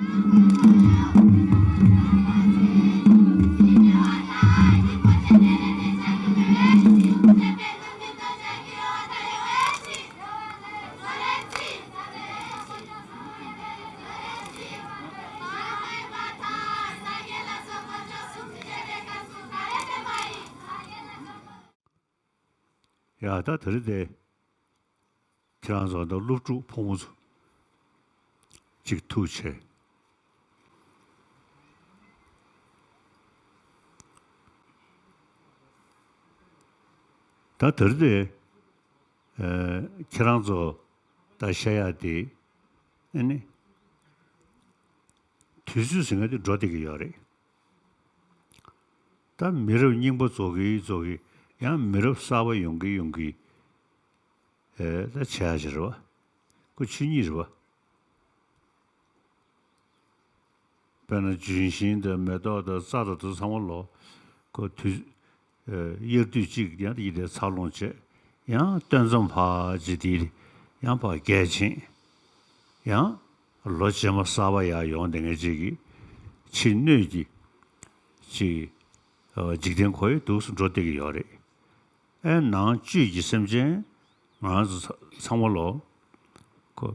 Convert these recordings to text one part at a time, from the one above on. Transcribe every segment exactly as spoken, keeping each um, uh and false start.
ཡ་ད་དེ་རིང་དེ་ཁྱེད་རང་ཚོ་ད་སློབ་ཕྲུག་ཕོ་མོ་ཚོ་གཅིག་ཐུག་བྱས། ད་དེ་རིང་དེ་ཨ་ཁྱེད་རང་ཚོ་ད་བཤད་ཡག་དེ་ཨ་ནི་དུས་ཚོད་ཟིན་ག་དེ་འགྲོ་བསྡད་ཀྱི་ཡོད་རེད། ད་མི་རབས་རྙིང་པ་རྫོགས་ཀྱི་རྫོགས་ཀྱི། ཡང་མི་རབས་གསར་པ་ཡོང་གི་ཡོང་གི། ཨེ་ད་བྱས་ཡ་ཅིག་རེད་བ། ཁོ་ཆོས་ཉིད་རེད་བ། དཔེར་ན་ལྗོན་ཤིང་དང་མེ་ཏོག་དང་རྩྭ་དང་དེ་ཚང་མ་ལོ། ཁོ་དུས་ཨེ་དབྱར་དུས་གཅིག་ཡང་དེ་དེ་འཚར་ལོངས་བྱས། ཡང་སྟོན་མཚམས་ཕར་ཅིག་དེ་ཡང་ཕར་རྒྱས་ཕྱིན། ཡང་ལོ་རྗེས་མ་གསར་པ་ཡར་ཡོང་བསྡད་མཁན་ཅིག་གི་ཕྱི་སྣོད་ཀྱི་ཅིག་ཨ་འཇིག་རྟེན་ཁོ་ཡི་འདུག་སེ་འགྲོ་བསྡད་ཀྱི་ཡོད་རེད། ཨེ་ནང་བཅུད་ཀྱི་སེམས་ཅན་ང་རང་ཚོ་ཚང་མ་ལོ་ཁོ་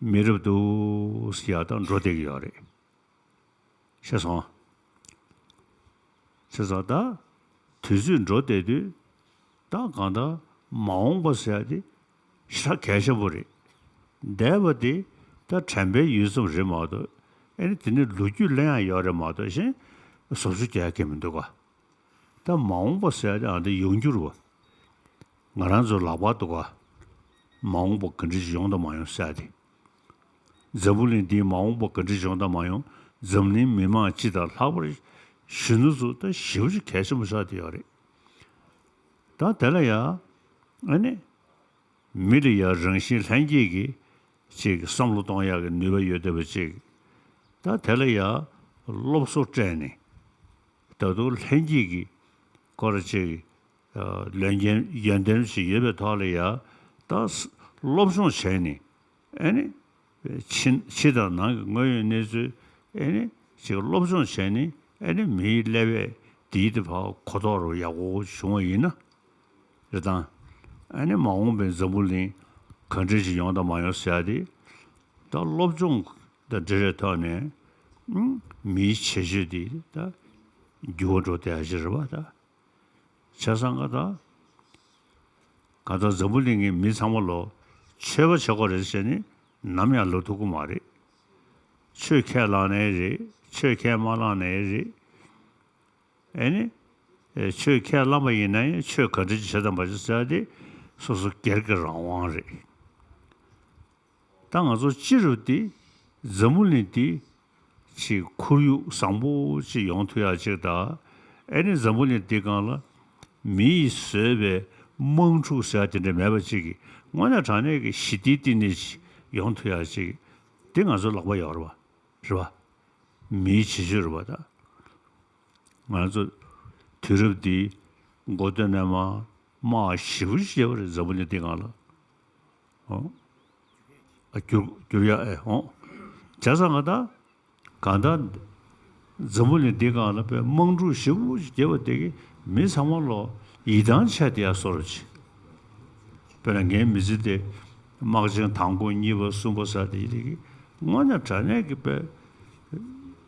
མི་རབས་འདུག་སེ་ཡར་དང་འགྲོ་བསྡད་ཀྱི་ཡོད་རེད། ཤེས་སོང་། ཤེས་སོང་། ད་དུས་ཚོད་འགྲོ་བསྡད་དུས་ད་གང་ལྟར་མ་འོངས་པ་ཟེར་ཡ་དེ་ཞེ་དྲག་གལ་ཆེན་པོ་རེད། འདས་པ་དེ་ད་དྲན་པའི་ཡུལ་ཙམ་རེད་མ་གཏོགས། ཨེ་ནི་དེ་ནི་ལོ་རྒྱུས་ལེན་ཡ་ཡོད་རེད་མ་གཏོགས་གཞན་བཟོ་བཅོས་རྒྱག་ཡ་གང་ཡང་མི་འདུག་ག་ད་མ་འོངས་པ་ཟེར་ཡ་དེ་ཨ་འདི་ཡོང་རྒྱུ་རེད་བ། ང་རང་ཚོའི་ལག་པར་འདུག་ག་མ་འོངས་པ་ག་འདྲ་ཞིག་ཡོང་དང་མ་ཡོང་ཟེར་ཡ་དེ། འཛམ་བུ་གླིང་འདིའི་མ་འོངས་པ་ག་འདྲ་ཞིག་ཡོང་དང་མ་ཡོང་། འཛམ་གླིང་མི་མང་སྤྱི་དང་ལྷག་པར་གཞོན་ནུ་ཚོ་ད་ཞེ་པོ་ཅིག་གལ་ཆེན་པོ་ཆགས་བསྡད་ཡོད་རེད། ད་དེ་ལ་ཡ་ཨ་ནི། མི་ལ་ཡང་རང་བཞིན་ལྷན་སྐྱེས་ཀྱི་ཅིག་བསམ་བློ་གཏོང་ཡག་གི་ནུས་པ་ཡོད་བསྡད་པ་ཅིག་ད་དེ་ལ་ཡང་སློབ་གསོ་སྤྲད་ནས། ད་དུང་ལྷན་སྐྱེས་ཀྱི་སྐོར་ཅིག་ཨ་ལོན་རྒྱན་ཡོན་ཏན་ཞིག་ཡོད་པའི་ཐོག་ལ་ཡང་ད་སློབ་སྦྱོང་བྱས་ནས། ཨ་ནི་ཕྱི་ཕྱི་དང་ནང་གི་དངོས་ཡོད་གནས་ཚུལ་ཨ་ནི་ཅིག་སློབ་སྦྱོང་བྱས་ནས། ཨ་ནི་མིའི་ཀླད་པའི་དེའི་དེ་ཕར་གོ་རྟོགས་རུ་ཡག་པོ་བྱུང་བ་ཡིན་ན། རེད་དང་། ཨ་ནི་མ་འོངས་པའི་འཛམ་བུ་གླིང་ག་འདྲ་ཞིག་ཡོང་དང་མ་ཡོང་ཟེར་ཡ་དེ། ད་སློབ་སྦྱོང་དང་འབྲེལ་བའི་ཐོག་ནས་ཨང་མིའི་བྱེད་སྤྱོད་དེ་ད་འགྱུར་བ་འགྲོ་བསྡད་ཡ་ཞིག་རེད་པ་ད། བྱས་ཙང་ག་ད་ག་ད་འཛམ་བུ་གླིང་གི་མི་ཚང་མ་ལོ་ཆོས་པ་བྱེད་དགོས་རེད་ཟེར་ནས་ནམ་ཡང་ལབ་ཐུབ་ཀྱི་མ་རེད། ཆོས་ཁས་བླངས་ནའི་རེད། ཆོས་ཁས་མ་བླངས་ནའི་རེད། ཨེ་ནི། ཨེ་ཆོས་ཁས་བླངས་པ་ཡིན་ན་ཡང་ཆོས་ག་འདྲ་ཅིག་བྱེད་དང་མ་བྱེད་ཟེར་ཡ་དེ་སོ་སོ་སྒེར་གྱི་རང་དབང་རེད། ད་ང་ཚོ་སྤྱི་རུ་དེ་འཛམ་བུ་གླིང་འདི་ཅིག་ཁོར་ཡུག་བཟང་པོ་ཅིག་ཡོང་ཐུབ་ཡ་ཅིག་དང་། ཨེ་ནི་འཛམ་བུ་གླིང་འདི་སྒང་ལ་མིས་བཟོས་པའི་དམག་འཁྲུག་ཟེར་ཡ་དེ་འདྲ་མེད་པ་ཅིག་གི་དངོས་གནས་དྲང་གནས་ཀྱི་ཞི་བདེའི་བསྟི་གནས་ཅིག་ཡོང་ཐུབ་ཡ་ཅིག་དེ་ང་ཚོའི་ལག་པ་ཡོད་རེད་བ། རེད་བ། མིའི་བྱེད་སྤྱོད་རེད་བ་ད། ང་ཚོ་དུས་རབས་འདིའི་འགོ་སྟོད་ནས་མར་དམག་ཞེ་པོ་ཅིག་བརྒྱབ་པ་རེད་འཛམ་བུ་གླིང་འདི་སྒང་ལ། ཨོ། ཨ་འགྱུར་འགྱུར་ཡག་ཨེ་ཨོ། བྱས་ཙང་ང་ད་གང་ལྟར་འཛམ་བུ་གླིང་འདི་སྒང་ལ་དཔེ་དམག་འཁྲུག་ཞེ་པོ་ཅིག་བརྒྱབ་པ་དེ་གིས་མི་ཚང་མ་ལོ་ཡིད་ཐང་ཆད་བསྡད་ཡག་བཟོ་འདྲ་ཅིག་དཔེར་ན་ངའི་མི་ཚེ་འདི་དམག་ཆེན་དང་པོ་གཉིས་པ་གསུམ་པ་ཟེར་དེ་ཡི་རིགས་ཀྱི་དངོས་གནས་དྲང་གནས་ཀྱི་དཔེ་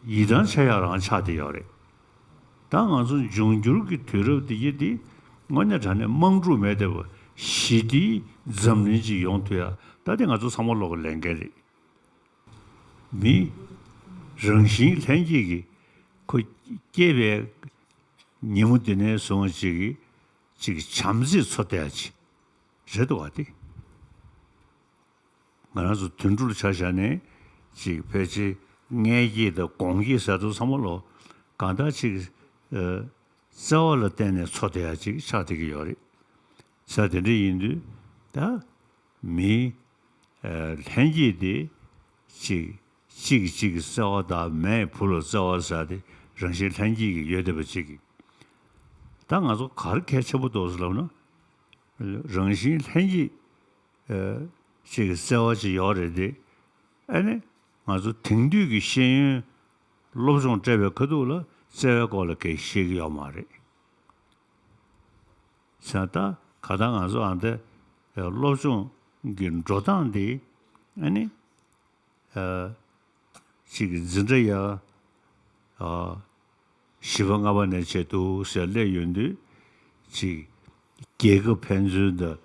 ཡིད་ཐང་ཆད་ཡག་རང་ཆགས་བསྡད་ཡོད་རེད། ད་ང་ཚོ་འབྱུང་འགྱུར་གྱི་དུས་རབས་འདི་ཡི་འདི་དངོས་གནས་དྲང་གནས་དམག་འཁྲུག་མེད་བསྡད་པ་ཞི་བདེའི་འཛམ་གླིང་ཅིག་ཡོང་ཐུབ་ཡག་ད་དེ་ང་ཚོ་ཚང་མ་ལོག་གི་ལས་འགན་རེད། མི་རང་བཞིན་ལྷན་སྐྱེས་ཀྱི་ཁོ་སྐྱེས་པའི་ཉིན་མོ་དེ་ནས་བཟུང་ཅིག་གི་ཅིག་བྱམས་བརྩེས་འཚོ་བསྡད་ཡ་ཅིག་རེད་འདུག་བ་དེ། ང་རང་ཚོ་དུད་འགྲོ་ལ་ཆ་བཞག་ནས་ཅིག་ཕལ་ཆེར་མངལ་སྐྱེས་དང་སྒོང་སྐྱེས་ཟེར་དུས་ཚང་མ་ལོ་གང་ལྟར་ཅིག་ཨ་བརྩེ་བ་ལ་བརྟེན་ནས་འཚོ་བསྡད་ཡ་ཅིག་ཆགས་བསྡད་ཀྱི་ཡོད་རེད། ས་དེ་འདྲ་ཡིན་དུས་ད་མི་ཨ་ལྷན་སྐྱེས་དེ་ཅིག་གཅིག་གིས་གཅིག་གི་བརྩེ་བ་དང་མས་བུ་ལ་བརྩེ་བ་ཟེར་དེ་རང་བཞིན་ལྷན་སྐྱེས་ཀྱི་ཡོད་བསྡད་པ་ཅིག་གིས། ད་ང་ཚོ་ག་རེ་གལ་ཆེན་པོ་འདུག་ཟེར་ལབ་ན། རང་བཞིན་ལྷན་སྐྱེས་ཨ་ཅིག་གི་བརྩེ་བ་ཅིག་ཡོད་རེད་དེ། ཨ་ནི་ ང་ཚོ་དེང་དུས་ཀྱི་ཤེས་ཡོན་སློབ་སྦྱོང་སྤྲད་པའི་ཁ་ཐུག་ལ་བརྩེ་བའི་སྐོར་ལ་གང་ཡང་བཤད་ཀྱི་ཡོད་མ་རེད། ས་ད་ག་ད་ང་ཚོ་ཨ་འདི་སློབ་སྦྱོང་གི་འགྲོ་སྟངས་འདི་ཨ་ནི་ཅིག་འཛིན་གྲྭ་ཡ་བཞི་པ་ལྔ་པ་ནས་བྱས་འདུག་ཟེར་སླེབས་ཡོང་དུས་ཅིག་རྒྱལ་ཁབ་ཕན་ཚུན་དང་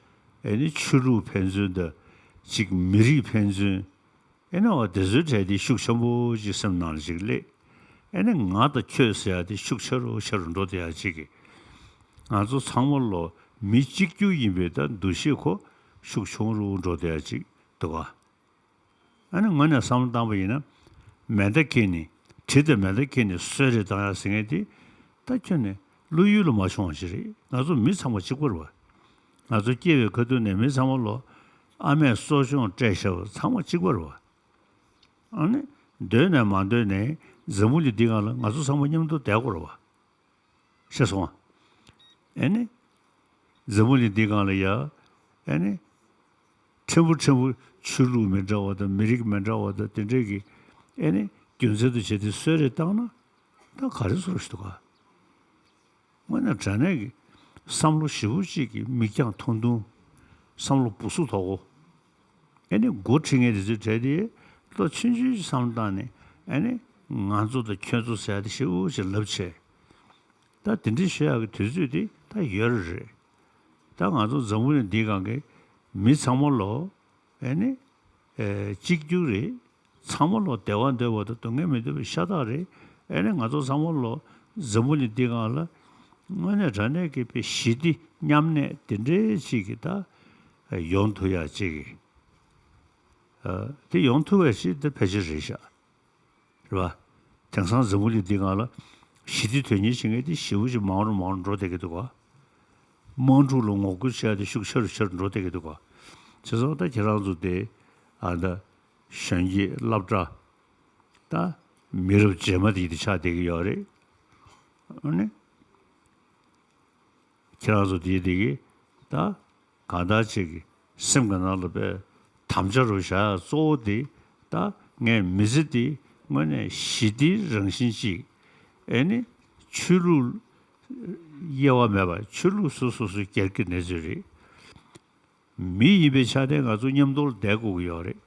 ཨ་ནི་ཆོས་ལུགས་ཕན་ཚུན་དང་ཅིག་མི་རིགས་ཕན་ཚུན། ཨེ་ནི་འོ་དེ་ཚོའི་གྲས་དེ་ཤུགས་ཆེན་པོ་ཅིག་སེམས་ནང་ལ་ཅིག་སླེབས། ཨེ་ནི་ང་དང་ཁྱོད་ཟེར་ཡ་དེ་ཤུགས་ཆེ་རུ་ཆེ་རུ་འགྲོ་བསྡད་ཡ་ཅིག་གི། ང་ཚོ་ཚང་མ་ལོ་མི་གཅིག་གྱུར་ཡིན་པའི་ད་འདུ་ཤེས་ཁོ་ཤུགས་ཆུང་རུ་འགྲོ་བསྡད་ཡ་ཅིག་འདུག་ག། ཨ་ནི་ངོས་ནས་བསམ་བློ་བཏང་པ་ཡིན་ན། མེ་མདའ་འཁྱེར་ནས་གྲི་དང་མེ་མདའ་འཁྱེར་ནས་གསོད་རེས་བཏང་ཡ་ཟེར་མཁན་དེ་ད་ཁྱོན་ནས་བློ་ཡུལ་ལ་མ་བྱུང་བ་ཞིག་རེད། ང་ཚོ་མི་ཚང་མ་གཅིག་པ་རེད་བ། ང་ཚོ་སྐྱེས་པའི་ཁ་ཐུག་ནས་མི་ཚང་མ་ལོ་ཨ་མས་གསོ་སྐྱོང་སྤྲད་བཞག་པ་ཚང་མ་གཅིག་པ་རེད་བ། ཨ་ནི། འདོད་ནས་མ་འདོད་ནས་འཛམ་བུ་གླིང་འདི་སྒང་ལ་ང་ཚོ་ཚང་མ་མཉམ་དུ་བསྡད་དགོས་རེད་བ། ཤེས་སོང་ཨ། ཨེ་ནི། འཛམ་བུ་གླིང་འདི་སྒང་ལ་ཡ། ཨེ་ནི། ཕྲན་བུ་ཕྲན་བུ་ཆོས་ལུགས་མི་འདྲ་བ་དང་མི་རིགས་མི་འདྲ་བ་དང་དེ་འདྲས་ཀྱི། ཨེ་ནི། རྒྱུ་མཚན་དུ་བྱས་ཏེ་གསོད་རེས་བཏང་ན། ད་ག་རེ་བཟོ་ར་ཞིག་འདུག་ག། དངོས་གནས་དྲང་གནས་ཀྱི་བསམ་བློ་ཞེ་པོ་ཅིག་གི་མིག་རྒྱང་ཐུང་ཐུང་། བསམ་བློ་སྦུ་སུབ་དོག་པོ། ཨེ་ནི་འགོ་ཁྲིད་མཁན་དེ་ཚོའི་གྲས་དེ་བློ་ཆུང་ཆུང་ཞིག་བསམ་བློ་བཏང་ནས་ཨེ་ནི་ང་ཚོ་དང་ཁྱོད་ཚོ་ཟེར་ཡ་དེ་ཞེ་པོ་ཅིག་ལབ་བྱས། ད་དེ་འདྲ་ཞུ་ཡག་གི་དུས་ཚོད་དེ་ད་ཡོད་རེད། ད་ང་ཚོ་འཛམ་བུ་གླིང་འདིའི་སྒང་གི་མི་ཚང་མ་ལོ། ཨེ་ནི། ཨེ། གཅིག་གྱུར་རེད། ཚང་མ་ལོ་བདེ་བ་འདོད་པ་དང་སྡུག་བསྔལ་མི་འདོད་པའི་ཤ་སྟག་རེད། ཨེ་ནི་ང་ཚོ་ཚང་མ་ལོ་འཛམ་བུ་གླིང་འདིའི་སྒང་ལ་དངོས་གནས་དྲང་གནས་ཀྱི་དཔེ་ཞི་བདེ་མཉམ་གནས་དེ་འདྲའི་ཅིག་གི་ད་ཡོང་ཐུབ་ཡག་ཅིག་གི། ཨ། དེ་ཡོང་ཐུབ་པ་ཞིག་དེ་ཕལ་ཆེར་རེད་ཤག། རེད་པ། དེང་སང་འཛམ་བུ་གླིང་འདིའི་སྒང་ལ་ཞི་བདེ་དོན་གཉེར་བྱེད་མཁན་དེ་ཞེ་པོ་ཅིག་མང་རུ་མང་རུ་འགྲོ་བསྡད་ཀྱི་འདུག་ག། དམངས་ཁྲོད་ལ་ངོ་རྒོལ་བྱེད་ཡ་དེ་ཤུགས་ཆེ་རུ་ཆེ་རུ་འགྲོ་བསྡད་ཀྱི་འདུག་ག། བྱས་ཙང་ད་ཁྱེད་རང་ཚོ་དེ་ཨ་ད་གཞོན་སྐྱེས་སློབ་གྲྭ། ད་མི་རབས་རྗེས་མ་དེ་དེ་ཆགས་བསྡད་ཀྱི་ཡོད་རེད། ཨ་ནི། ཁྱེད་རང་ཚོ་དེ་དེ་གི་ད་གང་ལྟར་ཅིག་གི་སེམས་ཀྱི་ནང་ལ་དཔེ་དམ་བཅའ་རུ་བཞག་ཡ་གཙོ་བོ་དེ་ད་ངས་མི་ཚེ་འདི་དངོས་གནས་ཞི་བདེའི་རང་བཞིན་ཅིག། ཨེ་ནི་ཆོས་ལུགས་དབྱེ་བ་མེད་པར་ཆོས་ལུགས་སོ་སོ་སོའི་སྒེར་གྱི་གནས་ཚུལ་རེད། མི་ཡིན་པའི་ཆ་ནས་ང་ཚོ་མཉམ་དུ་བསྡད་དགོས་ཀྱི་ཡོད་རེད།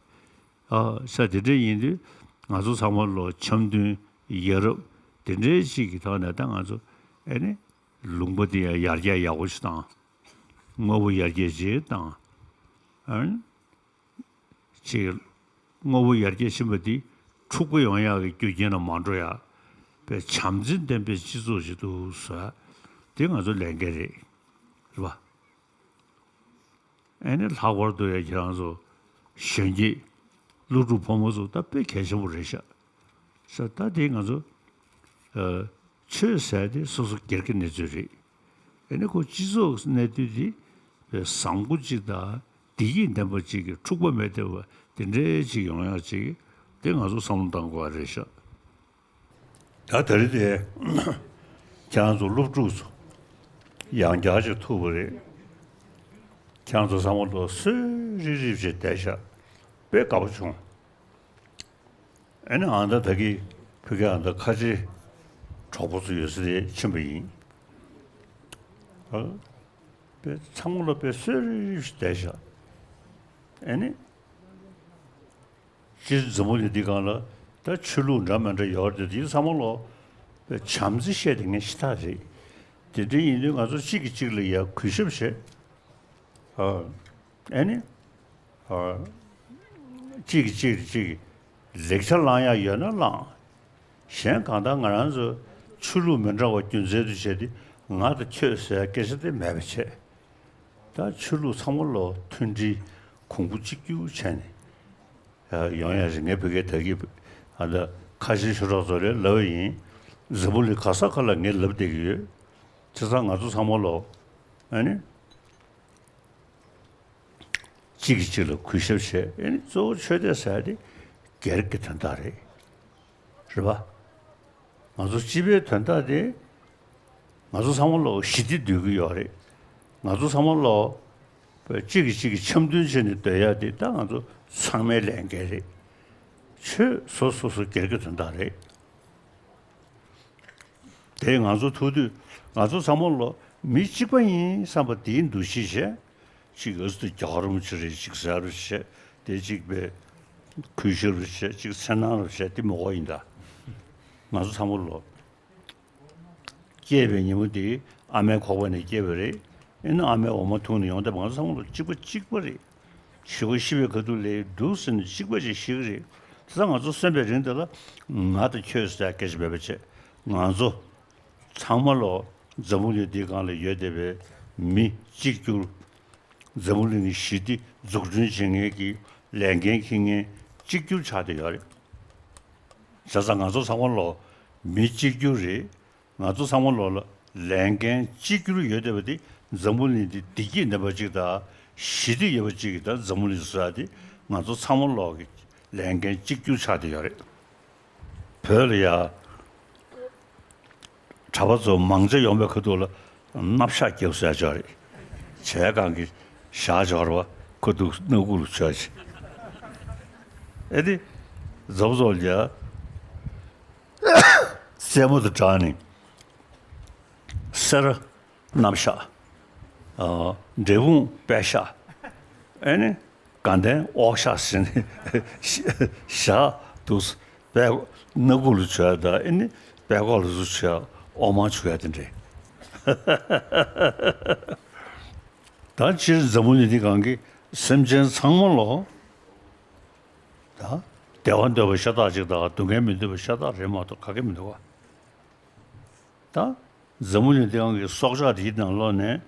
ཨ། ས་དེ་འདྲ་ཡིན་དུས་ང་ཚོ་ཚང་མ་ལོ་འཆམ་མཐུན་ཡ་རབས་དེ་འདྲའི་ཅིག་གི་ཐོག་ནས་ད་ང་ཚོ་ཨེ་ནི་ལུང་པ་འདི་ཡང་ཡར་རྒྱས་ཡག་པོ་ཞིག་བཏང་། དངོས་པོ་ཡར་རྒྱས་ཅིག་བཏང་། ཨ་ནི་ཅིག་དངོས་པོ་ཡར་རྒྱས་ཕྱིན་པ་འདི་འཁྲུག་པ་ཡོང་ཡག་གི་རྒྱུ་རྐྱེན་ལ་མ་འགྲོ་ཡག་པའི་བྱམས་བརྩེ་ལྡན་པའི་སྤྱི་ཚོགས་ཤིག་ཏུ་བཟོ་ཡག་དེ་ང་ཚོ་ལས་འགན་རེད། རེད་པ། ཨེ་ནི་ལྷག་པར་དུ་ཡང་ཁྱེད་རང་ཚོ་གཞོན་སྐྱེས་སློབ་ཕྲུག་ཕོ་མོ་ཚོ་ད་དཔེ་གལ་ཆེན་པོ་རེད་ཤག། ས་ད་དེ་ང་ཚོ་ཨ་ཆོས་ཟེར་དེ་སོ་སོ་སྒེར་གྱི་གནས་ཚུལ་རེད། ཨེ་ནི་ཁོ་སྤྱི་ཚོགས་གནས་དུས་དེ་བཟང་པོ་གཅིག་དང་བདེ་སྐྱིད་ལྡན་པ་གཅིག་གི་འཁྲུག་པ་མེད་བསྡད་པ་དེ་འདྲའི་གཅིག་ཡོང་ཡག་གཅིག་དེ་ང་ཚོ་བསམ་བློ་གཏང་དགོས་པ་རེད་ཤག། ད་ད་རེས་དེ་ཁྱེད་རང་ཚོ་སློབ་ཕྲུག་ཚོ་ཡང་བསྐྱར་ཅིག་ཐུག་པ་རེད། ཁྱེད་རང་ཚོ་ཚང་མ་ལོ་སོས་རིབ་རིབ་བྱས་བསྡད་ཤག། དཔེ་དགའ་པོ་བྱུང་། ཨ་ནི་ཨ་མདའ་ད་གི་ཕ་གི་ཨ་མདའ་ཁ་ཆེ་གྲོགས་པོ་ཚོ་ཡོད་ས་དེ་ཕྱིན་པ་ཡིན། ཨ། དཔེ་ཚང་མ་ལོ་དཔེ་སོས་རིབ་རིབ་བྱས་བསྡད་ཤག། ཨ་ནི། སྤྱིར་འཛམ་བུ་གླིང་འདི་སྒང་ལ་ད་ཆོས་ལུགས་འདྲ་མི་འདྲ་ཡོད་རེད་དེ། དེ་ཚང་མ་ལོ་བྱམས་བརྩེ་བཤད་དེ་ངས་ཤི་ཐག་རེད། དེ་འདྲ་ཡིན་དུས་ང་ཚོ་གཅིག་གིས་གཅིག་ལ་ཡ་གུས་ཞབས་བྱེད། ཨ། ཨ་ནི། ཨ། གཅིག་གིས་གཅིག་ལ་གཅིག་གིས་ལེགས་ཆ་བླང་ཡ་ཡོད་ན་བླང་། གཞན་གང་ལྟར་ང་རང་ཚོ་ཆོས་ལུགས་མི་འདྲ་བ་རྒྱུ་མཚན་དུ་བྱས་ཏེ་ང་དང་ཁྱོད་ཟེར་སྐད་ཆ་དེ་མེད་པ་བྱས། ད་ཆོས་ལུགས་ཚང་མ་ལོ་མཐུན་སྒྲིལ་གོང་བུ་གཅིག་གྱུར་བྱས་ནས། ཡ། ཡོང་ཡ་རེད། ངས་བོད་སྐད་ད་གི་ཨ་ད་ཁ་ཆེ་ཆོས་གྲོགས་ཚོ་ལ་ལབ་པ་ཡིན། འཛམ་བུ་གླིང་ག་ས་ག་ལ་ངས་ལབ་བསྡད་ཀྱི་ཡོད། བྱས་ཙང་ང་ཚོ་ཚང་མ་ལོ། ཨ་ནི། གཅིག་གིས་གཅིག་ལ་གུས་ཞབས་བྱེད། ཨ་ནི་གཙོ་བོ་ཆོས་དད་ཟེར་ཡ་དེ་སྒེར་གྱི་དོན་དག་རེད། རེད་པ། ང་ཚོ་སྤྱི་པའི་དོན་དག་དེ། ང་ཚོ་ཚང་མ་ལོ་ཞི་བདེ་འདོད་ཀྱི་ཡོད་རེད། ང་ཚོ་ཚང་མ་ལོ་གཅིག་གིས་གཅིག་གི་འཆམ་མཐུན་བྱས་ནས་སྡོད་ཡ་དེ་ད་ང་ཚོ་ཚང་མའི་ལས་འགན་རེད། ཆོས་སོ་སོ་སོ་སྒེར་གྱི་དོན་དག་རེད། དེ་ང་ཚོ་ཐུག་དུས་ང་ཚོ་ཚང་མ་ལོ་མི་གཅིག་པ་ཡིན་བསམ་པ་དེའི་འདུ་ཤེས་བྱས། གཅིག་ཨ་ཙི་རྒྱ་གར་རུ་ཆེ་རེད། གཅིག་ཟེར་རུ་བྱས། དེ་གཅིག་པའི་ཁུལ་ཤར་རུ་བྱས། གཅིག་མཚན་ནང་རུ་བྱས། དེ་མི་དགོས་ཡིན་ད། ང་ཚོ་ཚང་མ་ལོ། སྐྱེས་པའི་ཉིན་མོ་དེ་ཨ་མའི་ཁོག་པ་ནས་སྐྱེས་པ་རེད། ཨེ་ནི་ཨ་མའི་འོ་མ་འཐུང་ནས་ཡོང་སྟབས་ང་ཚོ་ཚང་མ་ལོ་གཅིག་པ་གཅིག་པ་རེད། ཞེ་པོ་ཤི་བའི་ཁ་ཐུག་ལས་འདུག་ཟེར་ནས་གཅིག་པ་ཅིག་ཤི་གི་རེད། དེ་ཚོ་ང་ཚོ་གསོན་པའི་རིང་དེ་ལ་ང་དང་ཁྱོད་ཟེར་སྐད་ཆ་མེད་པ་བྱས། ང་ཚོ་ཚང་མ་ལོ་འཛམ་བུ་གླིང་འདིའི་སྒང་ལ་ཡོད་བསྡད་པའི་མི་གཅིག་གྱུར། འཛམ་བུ་གླིང་གི་ཞི་བདེ་འཛུགས་སྐྲུན་བྱེད་མཁན་གྱི་ལས་འགན་འཁྱེར་མཁན་གཅིག་གྱུར་ཆགས་བསྡད་ཡོད་རེད། བྱས་ཙང་ང་ཚོ་ཚང་མ་ལོ་མི་གཅིག་གྱུར་རེད། ང་ཚོ་ཚང་མ་ལོ་ལ་ལས་འགན་གཅིག་གྱུར་ཡོད་བསྡད་པ་དེ་འཛམ་བུ་གླིང་འདི་བདེ་སྐྱིད་ལྡན་པ་ཅིག་དང་ཞི་བདེ་ཡོད་པ་ཅིག་གི་ད་འཛམ་བུ་གླིང་བཟོ་ཡ་དེ་ང་ཚོ་ཚང་མ་ལོ་གི་ལས་འགན་གཅིག་གྱུར་ཆགས་བསྡད་ཡོད་རེད། བོད་ལ་ཡ། གྲྭ་པ་ཚོ་མང་ཆེ་ཡོང་བའི་ཁ་ཐུག་ལ་མནའ་བཤགས་རྒྱབ་ཟེར་ཡ་ཅིག་ཡོད་རེད། བྱས་གང་གི་བཞག་ཅིག་ཡོད་རེད་པ། ཁ་ཐུག་སྣ་ཁུག་ལ་བྱས་ཅིག་ཨེ་དེ། རྫབ་རྫོབ་ལ་ཡ། རྩེད་མོ་དང་སྦྲགས་ནས། སེ་ར། མནའ་བཤགས། ཨ། འབྲས་སྤུངས་པད་ཤག་ཨེ་ནི། དགའ་ལྡན་ཨོག་ཤག་ཟེར་ནས་བཞག་འདུག་པད། སྣ་ཁུག་ལ་བྱོས་དང་ཨེ་ནི་པད་ཀོག་ལ་བཟོ་བྱོས། ཨོག་མ་བྱུག་ཡ་དེ་འདྲས། ད་སྤྱིར་འཛམ་བུ་གླིང་འདི་སྒང་གི་སེམས་ཅན་ཚང་མ་ལོ། ད་བདེ་བ་འདོད་པ་ཤ་སྟག་ཅིག་དང་སྡུག་བསྔལ་མི་འདོད་པ་ཤ་སྟག་རེད་མ་གཏོགས་ག་གེ་མི་འདུག་བ། ད་འཛམ་བུ་གླིང་འདི་སྒང་གི་སྲོག་ཆགས་དེའི་ནང་ལོགས་ནས་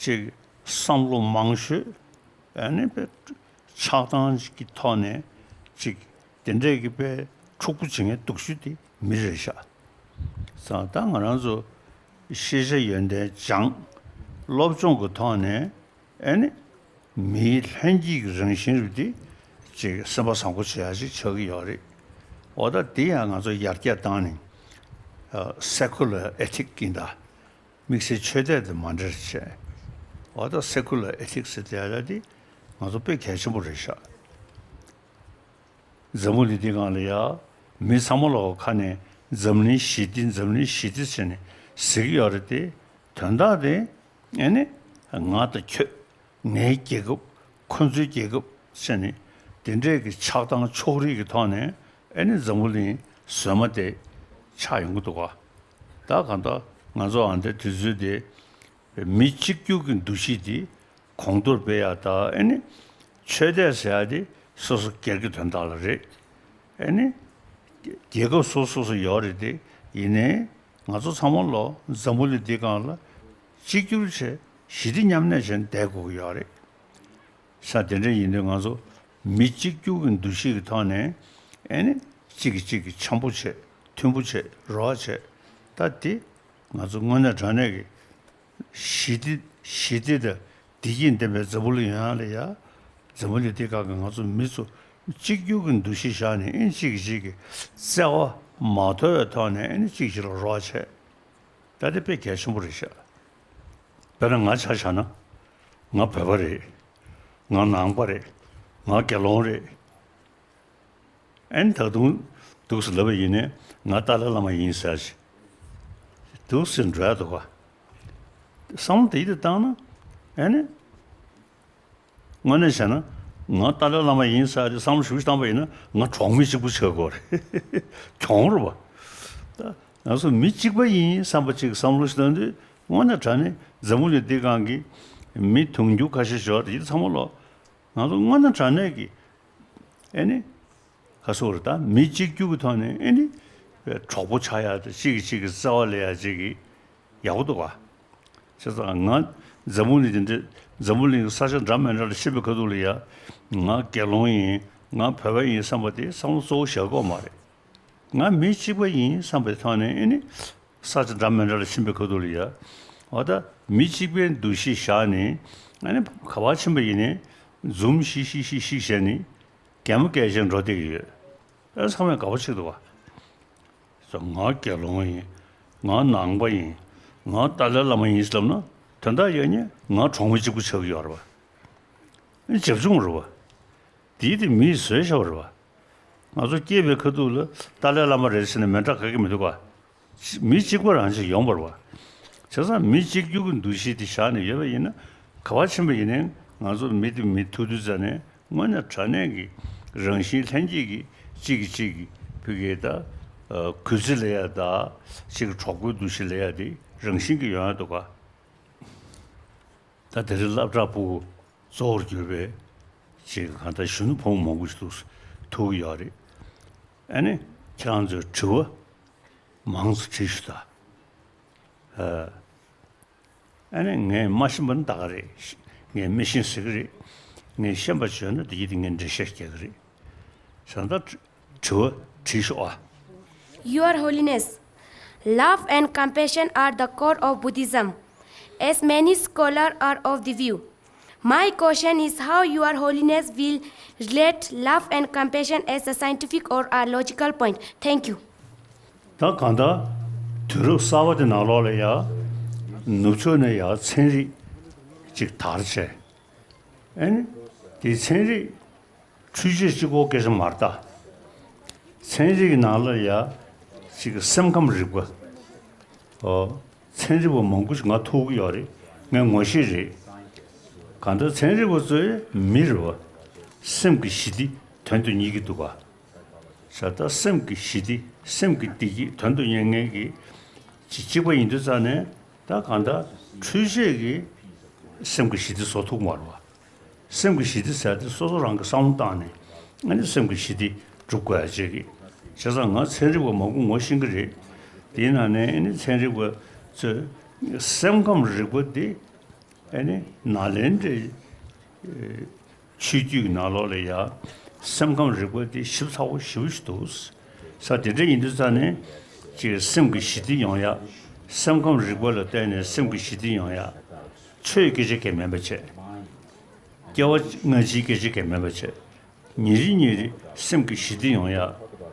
ཅིག་བསམ་བློ་མང་ཤོས་ཨ་ནི་དཔེ་ཆགས་སྡང་གི་ཐོག་ནས་ཅིག་དེ་འདྲས་ཀྱི་དཔེ་འཁྲུག་པོ་བྱེད་མཁན་སྡུག་ཤོས་དེ་མི་རེད་ཤག་ཙང་ད་ང་རང་ཚོ་ཤེས་བྱ་ཡོན་ཏན་སྦྱངས། སློབ་སྦྱོང་གི་ཐོག་ནས་ཨ་ནི། མིའི་ལྷན་སྐྱེས་ཀྱི་རང་བཞིན་རུ་དེ་ཅིག་སེམས་པ་བཟང་པོ་བྱེད་ཡག་ཅིག་ཆགས་ཀྱི་ཡོད་རེད། འོ་ད་དེ་ཡང་ང་ཚོ་ཡར་རྒྱས་བཏང་ནས་ཨ། སེ་ཀུ་ལར་ཨེ་ཐིག་ཡིན་ད། དམིགས་བསལ་ཆོས་དད་དང་མ་འབྲེལ་བྱས། འོ་ད་སེ་ཀུ་ལར་ཨེ་ཐིག་ཟེར་དེ་ཡ་ད་དེ་ང་ཚོ་དཔེ་གལ་ཆེན་པོ་རེད་ཤག་འཛམ་བུ་གླིང་འདི་སྒང་ལ་ཡ་མི་ཚང་མ་ལོག་ཁ་ནས་འཛམ་གླིང་ཞི་བདེ་འཛམ་གླིང་ཞི་བདེ་ཟེར་ནས་ཟེར་གྱི་ཡོད་རེད་དེ། དོན་དག་དེ་ཨེ་ནི་ང་དང་ཁྱོད། ངའི་རྒྱལ་ཁབ། ཁོ་ཚོའི་རྒྱལ་ཁབ་ཟེར་ནས་དེ་འདྲས་ཀྱི་ཆགས་སྡང་ཕྱོགས་རིས་ཀྱི་ཐོག་ནས་ཨེ་ནི་འཛམ་བུ་གླིང་བཟོས་མ་དེ་ཆགས་ཡོང་གི་འདུག་ག་ད་གང་ལྟར་ང་ཚོ་ཨ་འདྲའི་དུས་ཚོད་དེ་མི་གཅིག་གྱུར་གྱི་འདུ་ཤེས་དེ་གོང་མཐོར་སྤེལ་ཡ་ད་ཨེ་ནི་ཆོས་དད་ཟེར་ཡ་དེ་སོ་སོ་སྒེར་གྱི་དོན་དག་ལ་རེད། ཨེ་ནི། རྒྱལ་ཁབ་སོ་སོ་སོ་ཡོད་རེད་དེ། ཡིན་ནའི་ང་ཚོ་ཚང་མ་ལོ་འཛམ་བུ་གླིང་འདི་སྒང་ལ་གཅིག་གྱུར་བྱས་ཞི་བདེ་མཉམ་གནས་བྱས་ནས་བསྡད་དགོས་ཀྱི་ཡོད་རེད། ས་དེ་འདྲ་ཡིན་དུས་ང་ཚོ་མི་གཅིག་གྱུར་གྱི་འདུ་ཤེས་ཀྱི་ཐོག་ནས་ཨེ་ནི་གཅིག་གིས་གཅིག་གི་འཆམ་པོ་བྱས། མཐུན་པོ་བྱས། རོགས་བྱས། ད་དེ་ང་ཚོ་དངོས་གནས་དྲང་གནས་ཀྱི་ཞི་བདེ་ཞི་བདེ་དང་བདེ་སྐྱིད་ལྡན་པའི་འཛམ་བུ་གླིང་ཡོང་ཡ་ལ་ཡ། འཛམ་བུ་གླིང་འདི་སྒང་གི་ང་ཚོ་མི་ཚོ་གཅིག་གྱུར་གྱི་འདུ་ཤེས་བཞག་ནས་ཨེ་གཅིག་གིས་གཅིག་གི་བརྩེ་བ་མ་དོར་བའི་ཐོག་ནས་ཨེ་ནི་གཅིག་གཅིག་ལ་རོགས་བྱས། ད་དེ་དཔེ་གལ་ཆེན་པོ་རེད་ཤག་དཔེར་ན་ང་ཆ་བཞག་ན། ང་བོད་པ་རེད། ང་ནང་པ་རེད། ང་དགེ་སློང་རེད། ཨེ་ནི་ད་དུང་འདུག་སེ་ལབ་པ་ཡིན་ནའི་ང་ཏཱ་ལའི་བླ་མ་ཡིན་ཟེར་ཞིག་འདུག་སེ་འགྲོ་ཡ་འདུག་ག་བསམ་བློ་དེ་ཡིད་དུ་བཏང་ན་ཨེ་ནི། དངོས་གནས་བྱས་ན་ང་ཏཱ་ལའི་བླ་མ་ཡིན་ཟེར་ཏེ་བསམ་བློ་ཞིབ་ཞིབ་བཏང་པ་ཡིན་ན་ང་གྲོགས་མི་གཅིག་པུ་ཆགས་ཀྱི་ཡོད་རེད། གྱོང་རེད་པ། ད་ང་ཚོ་མི་གཅིག་པ་ཡིན་བསམ་པ་ཅིག་བསམ་བློ་ཞིག་བཏང་དུས་དངོས་གནས་དྲང་གནས་འཛམ་བུ་གླིང་འདི་སྒང་གི་མི་དུང་ཕྱུར་ཁ་ཤས་ཤིག་ཡོད་རེད། ཡིད་ཚང་མ་ལོ། ང་ཚོ་དངོས་གནས་དྲང་གནས་ཀྱི་ཨེ་ནི། ཁ་སོ་རེ་ད་མི་གཅིག་གྱུར་གྱི་ཐོག་ནས་ཨེ་ནི། གྲོགས་པོ་ཆགས་ཡ་དང་གཅིག་གིས་གཅིག་གི་བརྩེ་བ་ལེན་ཡ་གཅིག་གི་ཡག་པོ་འདུག་ག་བྱས་ཙང་ང་འཛམ་བུ་གླིང་འདི་འདྲ་འཛམ་བུ་གླིང་གི་ས་ཆ་འདྲ་མི་འདྲ་ལ་ཕྱིན་པའི་ཁ་ཐུག་ལ་ཡ། ང་དགེ་སློང་ཡིན། ང་བོད་པ་ཡིན་བསམ་པ་དེ་བསམ་བློ་གཙོ་བོ་བཞག་དགོས་མ་རེད། ང་མི་གཅིག་པ་ཡིན་བསམ་པའི་ཐོག་ནས་ཨེ་ནི། ས་ཆ་འདྲ་མི་འདྲ་ལ་ཕྱིན་པའི་ཁ་ཐུག་ལ་ཡ། འོ་ད་མི་གཅིག་པའི་འདུ་ཤེས་བཞག་ནས་ཨེ་ནི་ག་པར་ཕྱིན་པ་ཡིན་ནའི་འཛུམ་ཤིག་ཤིག་ཤིག་ཤིག་བྱས་ནས་གད་མོ་བགད་བྱས་འགྲོ་བསྡད་ཀྱི་ཡོད། ཨེ་ཚང་མས་དགའ་པོ་བྱེད་འདུག་ག་ང་དགེ་སློང་ཡིན། ང་ནང་པ་ཡིན། ང་ཏཱ་ལའི་བླ་མ་ཡིན་ཟེར་ལབ་ན་དོན་དག་ཡོད་ཉེ་ང་གྲོགས་མོ་གཅིག་པུ་ཆགས་ཀྱི་ཡོད་རེད་པ། བྱབ་ཆུང་རེད་པ། དེའི་དེ་མིས་བཟོས་བཞག་པ་རེད་པ། ང་ཚོ་སྐྱེས་པའི་ཁ་ཐུག་ལ་ཏཱ་ལའི་བླ་མ་རེད་ཟེར་ནས་མི་འདྲ་ག་གེ་མི་འདུག་ག། མི་གཅིག་པ་རང་ཅིག་ཡོང་བར་བ། བྱས་ཙང་མི་གཅིག་གྱུར་གྱི་འདུ་ཤེས་དེ་བཞག་ནས་ཡོད་པ་ཡིན་ན། ག་བ་ཕྱིན་པ་ཡིན་ནའི་ང་ཚོ་མི་དེ་མི་ཐུག་དུས་ཙ་ནས་དངོས་གནས་དྲང་གནས་ཀྱི་རང་བཞིན་ལྷན་སྐྱེས་ཀྱི་གཅིག་གིས་གཅིག་གི་ཕ་གི་ད་གུས་བརྩི་ལབ་ཡ་ད། གཅིག་གི་གྲོགས་པོའི་འདུ་ཤེས་ལབ་ཡ་དེ་རང་བཞིན་གྱིས་ཡོང་ཡ་འདུག་ག། ད་དེ་རིང་སློབ་གྲྭ་ཕྲུ་གུ་གཙོ་བོར་གྱུར་པའི་ཅིག་གང་ལྟར་གཞོན་ནུ་ཕོ་མོ་མང་པོ་ཞིག་འདུག་ཐུག་གི་ཡོད་རེད། ཨ་ནི་ཁྱེད་རང་ཚོས་དྲི་བ་མང་ཙམ་དྲིས་ཤོག་ད། ཨ་ནི་ངས་མ་ཤེས་པ་ནི་ད་ག་རེད། ངས་མི་ཤེས་ཟེར་གི་རེད། ངས་ཤེས་པ་བྱུང་ན་དེ་ཡིན་དེ་ངས་འགྲེལ་བཤད་རྒྱག་གི་རེད། བྱས་ཙང་དྲི་བ་དྲིས་ཤོག་ཨ། Your Holiness, love and compassion are the core of Buddhism, as many scholars are of the view. My question is how Your Holiness will relate love and compassion as a scientific or a logical point. Thank you. ད་གང་ལྟར་དུས་རབས་གསར་པ་དེ་ནང་ལོགས་ལ་ཡ་ནུབ་ཕྱོགས་ནས་ཡ་ཚན་རིག་ཅིག་དར་བྱས། ཨ་ནི་དེ་ཚན་རིག་འཕྲུལ་ཆས་གཅིག་པོ་སྐད་ཆ་མ་རེད་ད། ཚན་རིག་གི་ནང་ལ་ཡ་ཅིག་སེམས་ཁམས་རིག་པ། ཨོ། ཚན་རིག་པ་མང་པོ་ཞིག་ང་ཐུག་གི་ཡོད་རེད། ངས་ངོ་ཤེས་རེད། གང་ལྟར་ཚན་རིག་པ་ཚོས་མི་རེད་བ། སེམས་ཀྱི་ཞི་བདེ་དོན་དུ་གཉེར་གྱི་འདུག་ག། བྱས་ཙང་སེམས་ཀྱི་ཞི་བདེ་སེམས་ཀྱི་བདེ་སྐྱིད་དོན་དུ་གཉེར་མཁན་གྱི་ཅིག་གཅིག་པ་ཡིན་དུས་ཙང་ནས། ད་གང་ལྟར་འཕྲུལ་ཆས་ཀྱིས་སེམས་ཀྱི་ཞི་བདེ་བཟོ་ཐུབ་མ་རེད་བ། སེམས་ཀྱི་ཞི་བདེ་ཟེར་དེ་སོ་སོ་རང་གི་བསམ་བློ་བཏང་ནས་ཨ་ནི་སེམས་ཀྱི་ཞི་བདེ་སྒྲུབ་དགོས་ཡ་བྱེད་ཀྱི། བྱས་ཙང་ང་ཚན་རིག་པ་མང་པོ་ངོ་ཤེས་ཀྱི་རེད། དེའི་ནང་ནས་ཨ་ནི་ཚན་རིག་པ་ཚོས་སེམས་ཁམས་རིག་པ་འདི་ཨ་ནི་ནཱ་ལེནྡྲའི་ཆོས་བརྒྱུད་ཀྱི་ནང་ལོགས་ལ་ཡ་སེམས་ཁམས་རིག་པ་འདི་ཞིབ་ཚགས་པོ་ཞེ་པོ་ཞིག་འདུག། ས་དེ་འདྲ་ཡིན་དུས་ཙང་ནས་ཅིག་སེམས་ཀྱི་ཞི་བདེ་ཡོང་ཡ། སེམས་ཁམས་རིག་པ་ལ་བརྟེན་ནས་སེམས་ཀྱི་ཞི་བདེ་ཡོང་ཡ། ཆོས་སྐད་ཆ་གང་ཡང་མིན་པ་བྱས། སྐྱེ་བ་སྔ་ཕྱིའི་སྐད་ཆ་གང་ཡང་མིན་པ་བྱས། ཉིན་རེ་ཉིན་རེ་སེམས་ཀྱི་ཞི་བདེ་ཡོང་ཡ།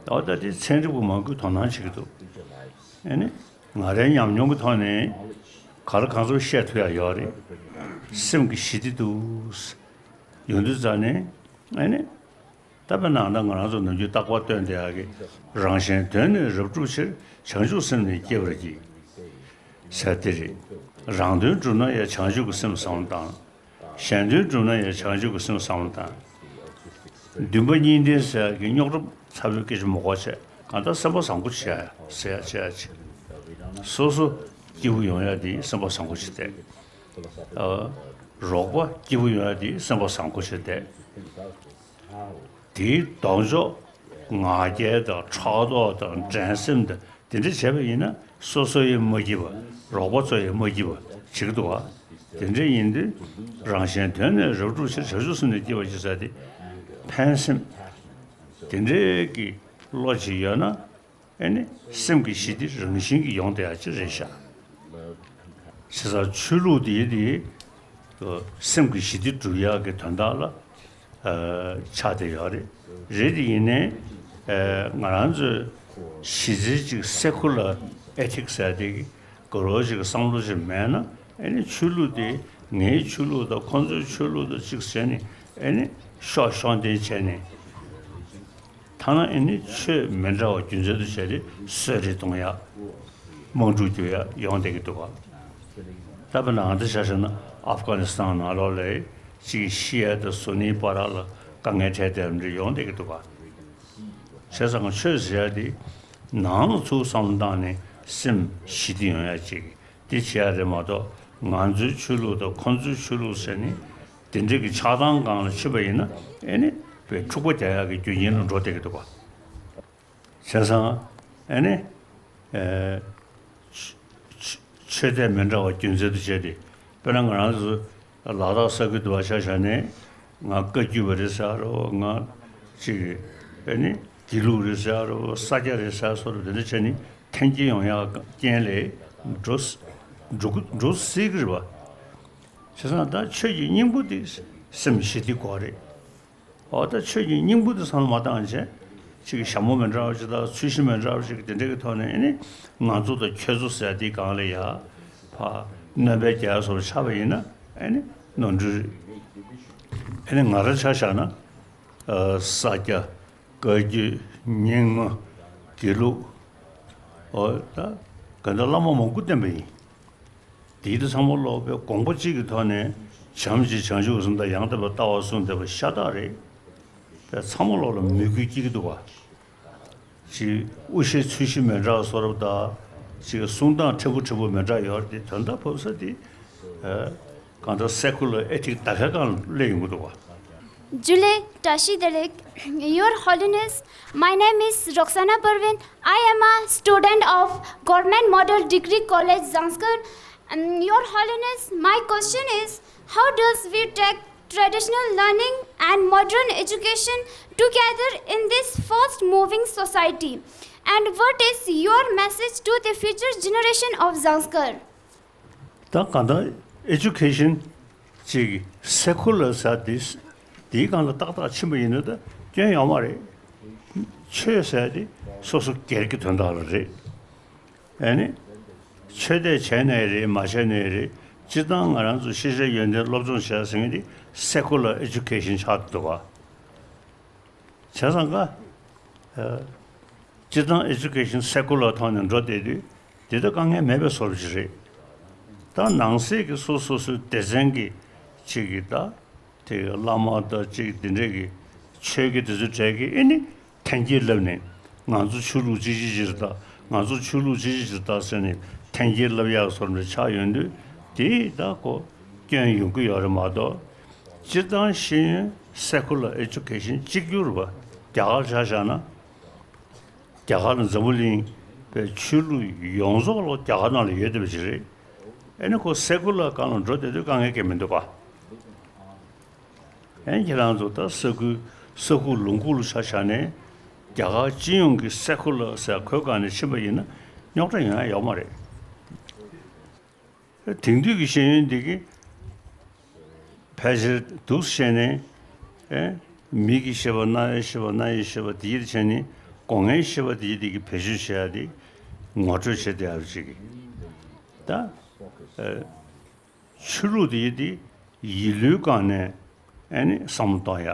ད་ལྟ་དེ་ཚན་རིག་པ་མང་པོས་དོ་སྣང་བྱེད་ཀྱི་འདུག། ཨ་ནི་ང་རའི་ཉམས་མྱོང་གི་ཐོག་ནས་ག་ལ་གང་འཚམ་བཤད་ཐུབ་ཡ་ཡོད་རེད། སེམས་ཀྱི་ཞི་བདེ་འདུག་ཡོང་དུས་ཙང་ནས་ཨ་ནི། ད་དཔེར་ན་ད་ང་རང་ཚོ་ནམ་རྒྱུན་རྟག་པར་བཏོན་བསྡད་ཡག་གི། རང་གཞན་དོན་ནི་རབ་བསྒྲུབ་ཕྱིར། བྱང་ཆུབ་སེམས་ནི་བསྐྱེད་པར་བགྱི། ཟེར་དེ་རེད། རང་དོན་བསྒྲུབ་ན་ཡང་བྱང་ཆུབ་ཀྱི་སེམས་བསམ་བློ་བཏང་། གཞན་དོན་བསྒྲུབ་ན་ཡང་བྱང་ཆུབ་ཀྱི་སེམས་བསམ་བློ་བཏང་། འདུན་པ་གཉིས་ལྡན་ཟེར་ཡག་གི་རྙོག་དྲ་ཚ་པོའི་སྐད་ཆ་མ་གོ་བྱས། གང་ལྟར་སེམས་པ་བཟང་པོ་བྱས་ཟེར་ཡག་བྱས་ཡག་ཅིག། སོ་སོ་སྐྱིད་པོ་ཡོང་ཡག་དེ་སེམས་པ་བཟང་པོ་བྱས་ཏེ། ཨ། རོགས་པ་སྐྱིད་པོ་ཡོང་ཡག་དེ་སེམས་པ་བཟང་པོ་བྱས་ཏེ། དེའི་ལྡོག་ཕྱོགས་ང་རྒྱལ་དང་ཕྲག་དོག་དང་འགྲན་སེམས་དང་དེ་འདྲ་བྱས་པ་ཡིན་ན་སོ་སོ་ཡང་མ་སྐྱིད་པ། རོགས་པ་ཚོ་ཡང་མ་སྐྱིད་པ་བྱེད་ཀྱི་འདུག་བ། དེ་འདྲ་ཡིན་དུས་རང་གཞན་དོན་ནི་རབ་བསྒྲུབ་ཕྱིར། བྱང་ཆུབ་སེམས་ནི་བསྐྱེད་པར་བགྱི་ཟེར་དེ། ཕན་སེམས་དེ་འདྲའི་གི་བློ་ཅིག་ཡོད་ན། ཨེ་ནི་སེམས་ཀྱི་ཞི་བདེ་རང་བཞིན་གྱིས་ཡོང་བསྡད་ཡག་ཅིག་རེད་ཤག། བྱས་ཙང་ཆོས་ལུགས་དེ་དེ་སེམས་ཀྱི་ཞི་བདེ་སྒྲུབ་ཡག་གི་དོན་དག་ལ་ཨ་ཆགས་བསྡད་ཡོད་རེད། རེད་དེ་ཡིན་ནའི་ཨ་ང་རང་ཚོའི་གཞི་རྩའི་ཅིག་སེ་ཁུ་ལར་ཨེ་ཐིག་སི་ཟེར་དེ་གི་ག་རེ་ཅིག་བསམ་བློ་ཅིག་མེད་ན། ཨེ་ནི་ཆོས་ལུགས་དེ་ངའི་ཆོས་ལུགས་དང་ཁོང་ཚོའི་ཆོས་ལུགས་དང་གཅིག་བྱས་ནས། ཨེ་ནི་ཤོག་ཤོག་འདྲེན་བྱས་ནས། ཐ་ན་ཨེ་ནི་ཆོས་མི་འདྲ་བ་རྒྱུ་མཚན་དུ་བྱས་ཏེ་གསོད་རེས་གཏོང་ཡག། དམག་འཁྲུག་རྒྱག་ཡག་ཡོང་བསྡད་ཀྱི་འདུག་ག། ད་དཔེར་ན་ཨ་ད་ཆ་བཞག་ན་ཨབ་གྷ་ནི་སི་ཐན་ནང་ལོགས་ལ་ཅིག་ཤི་ཡ་དང་སུ་ནིའི་བར་ལ་དཀའ་ངལ་འཕྲད་དེ་འདྲ་ཡོང་བསྡད་ཀྱི་འདུག་ག། བྱས་ཙང་ཆོས་ཟེར་ཡ་དེ་ནང་ལ་ཚུར་བསམ་བློ་བཏང་ནས་སེམས་ཞི་བདེ་ཡོང་ཡ་ཅིག་དེ་བྱེད་ཡ་རེད་མ་གཏོགས། ང་ཚོའི་ཆོས་ལུགས་དང་ཁོང་ཚོའི་ཆོས་ལུགས་ཟེར་ནས་དེ་འདྲའི་གི་ཆགས་སྡང་སྒང་ལ་ཕྱིན་པ་ཡིན་ན། ཨེ་ནི་དཔེ་འཁྲུག་པ་རྒྱག་ཡག་གི་རྒྱུ་རྐྱེན་ལ་འགྲོ་བསྡད་ཀྱི་འདུག་ག། བྱས་ཙང་ཨེ་ནི་ཨེ་ཆོས་ཆོས་དད་མི་འདྲ་བ་རྒྱུ་མཚན་དུ་བྱས་ཏེ། དཔེར་ན་ང་རང་ཚོ་ལ་དྭགས་ས་ཁུལ་དུ་བ་ཆ་བཞག་ནས། ང་བཀའ་བརྒྱུད་པ་རེད་ཟེར་རོ། ང་ཅིག་ཨེ་ནི་དགེ་ལུགས་རེད་ཟེར་རོ། ས་སྐྱ་རེད་ཟེར་སོགས་དེ་འདྲ་བྱས་ནས་འཐེན་འཁྱེར་ཡོང་ཡག་རྐྱེན་ལས་འགྲོ་འགྲོ་འགྲོ་སྲིད་ཀྱི་རེད་བ། བྱས་ཙང་ད་ཆོས་ཀྱི་སྙིང་པོ་དེ་སེམས་ཞི་བདེ་དགོས་རེད། འོ་ད་ཆོས་ཀྱི་སྙིང་པོ་དེ་བསམ་བློ་མ་བཏང་བྱས། ཅིག་ཞྭ་མོ་མི་འདྲ་བ་ཅིག་དང་ཚོས་གཞི་མི་འདྲ་བ་ཅིག་དེ་འདྲ་གི་ཐོག་ནས། ཨེ་ནི་ང་ཚོ་དང་ཁྱོད་ཚོ་ཟེར་དེའི་སྒང་ལ་ཡ་ཕར་གནོན་པ་རྒྱག་ཡ་བཟོ་འདྲ་ཆགས་པ་ཡིན་ན། ཨེ་ནི་ནོར་འཁྲུལ་རེད། ཨེ་ནི་ང་རང་ཆ་བཞག་ན་ཨ་ས་སྐྱ་ བཀའ་བརྒྱུད། རྙིང་མ། དགེ་ལུགས། ཨོ་ད་ག་འདྲ་བླ་མ་མང་པོ་བསྟེན་པ་ཡིན། དེའི་དུས་ཚང་མ་ལོག་པའི་དགོངས་པ་གཅིག་གི་ཐོག་ནས་བྱམས་ཀྱི་བྱང་ཆུབ་གསུམ་དང་ཡང་དག་པའི་ལྟ་བ་གསུངས་བསྡད་པ་ཤ་སྟག་རེད། པས་ཚང་མ་ལོག་ལ་མོས་གུས་སྐྱེ་གི་འདུག་བ། ཅིག་དབུ་ཞྭའི་ཚུལ་བཞིན་མི་འདྲ་བ་བཟོ་རབས་དང་། ཅིག་གསུང་སྟངས་ཕྲན་བུ་ཕྲན་བུ་མི་འདྲ་ཡོད་རེད་དེ། དོན་དག་བབས་ས་དེ་ཨ་གང་ལྟར་སེ་ཀུ་ལར་ཨེ་ཐིག་ད་ག་སྒང་སླེབས་ཡོང་གི་འདུག་བ། Julie Tashi Delek, Your Holiness, my name is Roxana Parvin. I am a student of Government Model Degree College, Zanskar. Um, Your Holiness, my question is, how does we take traditional learning and modern education together in this fast moving society? And what is your message to the future generation of Zanskar? ད་གང་ལྟར་ཨེ་ཇུ་ཀེ་ཤན་ཅིག་སེ་ཀུ་ལར་ཟེར་དེ་དེའི་སྒང་ལ་ཏག་ཏག་ཕྱིན་པ་ཡིན་ན་ད་སྐྱོན་ཡོད་མ་རེད། ཆོས་ཟེར་དེ་སོ་སོ་སྒེར་གྱི་དོན་དག་ལ་རེད། ཨ་ནི་ཆོས་དད་བྱས་ནའི་རེད། མ་བྱས་ནའི་རེད། སྤྱིར་བཏང་ང་རང་ཚོ་ཤེས་བྱ་ཡོན་ཏན་སློབ་སྦྱོང་བྱས་ཟེར་མཁན་དེ་སེ་ཀུ་ལར་ཨེ་ཇུ་ཀེ་ཤན་ཆགས་འདུག་བ། བྱས་ཙང་ཀ་ཨ་སྤྱིར་བཏང་ཨེ་ཇུ་ཀེ་ཤན་སེ་ཀུ་ལར་ཐོག་ནས་འགྲོ་བསྡད་དུས་དེ་ལྟ་དཀའ་ངལ་མེད་པའི་བཟོ་འདྲ་ཅིག་རེད། ད་ནང་གསེས་ཀྱི་སོ་སོ་སོའི་སྡེ་ཚན་གྱི་ཅིག་གི་ད་དེ་བླ་མ་དང་ཅིག་དེ་འདྲས་ཀྱི་ཆོས་ཀྱི་དེ་ཚོའི་གྲས་ཀྱི་ཨེ་ནི་འཐེན་འཁྱེར་ལབ་ནས་ང་ཚོ་ཆོས་ལུགས་ཅི་ཅི་ཅི་རེད་ད། ང་ཚོ་ཆོས་ལུགས་ཅི་ཅི་ཅི་རེད་ད་ཟེར་ནས་འཐེན་འཁྱེར་ལབ་ཡག་བཟོ་འདྲ་ཆགས་ཡོང་དུས་དེ་ད་ཁོ་སྐྱོན་ཡོང་གི་ཡོད་རེད་མ་གཏོགས། སྤྱིར་བཏང་ཤེས་ཡོན་སེ་ཀུ་ལར་ཨེ་ཇུ་ཀེ་ཤན་གཅིག་གྱུར་བ་རྒྱ་གར་ཆ་བཞག་ན། རྒྱ་གར་ལ་འཛམ་བུ་གླིང་པའི་ཆོས་ལུགས་ཡོངས་རྫོགས་ལ་རྒྱ་གར་ནང་ལ་ཡོད་བསྡད་པ་ཅིག་རེད། ཨེ་ནི་ཁོ་སེ་ཀུ་ལར་སྒང་ལ་འགྲོ་བསྡད་དུས་དཀའ་ངལ་གང་ཡང་མི་འདུག་ག། ཨེ་ནི་ཁྱེད་རང་ཚོ་ད་ས་ཁུལ་ས་ཁུག་ལུང་ཁུག་ལ་ཆ་བཞག་ནས་རྒྱ་གར་སྤྱི་ཡོངས་ཀྱི་སེ་ཀུ་ལར་ཟེར་ཁོའི་སྒང་ནས་ཕྱིན་པ་ཡིན་ན་རྙོག་དྲ་ཡོང་ཡ་ཡོད་མ་རེད། དེང་དུས་ཀྱི་ཤེས་ཡོན་འདི་གིས་ཕལ་ཆེར་འདུག་བཤད་ནས་ཨེ་མིག་གི་ཤེས་པ། རྣ་བའི་ཤེས་པ། སྣ་ཡི་ཤེས་པ་དེ་ཡིད་བྱས་ནས་སྒོ་ལྔའི་ཤེས་པ་དེ་ཡིད་དེ་གི་བེད་སྤྱོད་བྱེད་ཡ་དེ་ངོ་སྤྲོད་བྱེད་བསྡད་ཡ་ཅིག་གི་ད་ཨེ་ཆོས་ལུགས་དེ་ཡིད་དེ་ཡིད་བློའི་སྒང་ནས་ཨེ་ནི་བསམ་བློ་གཏོང་ཡ།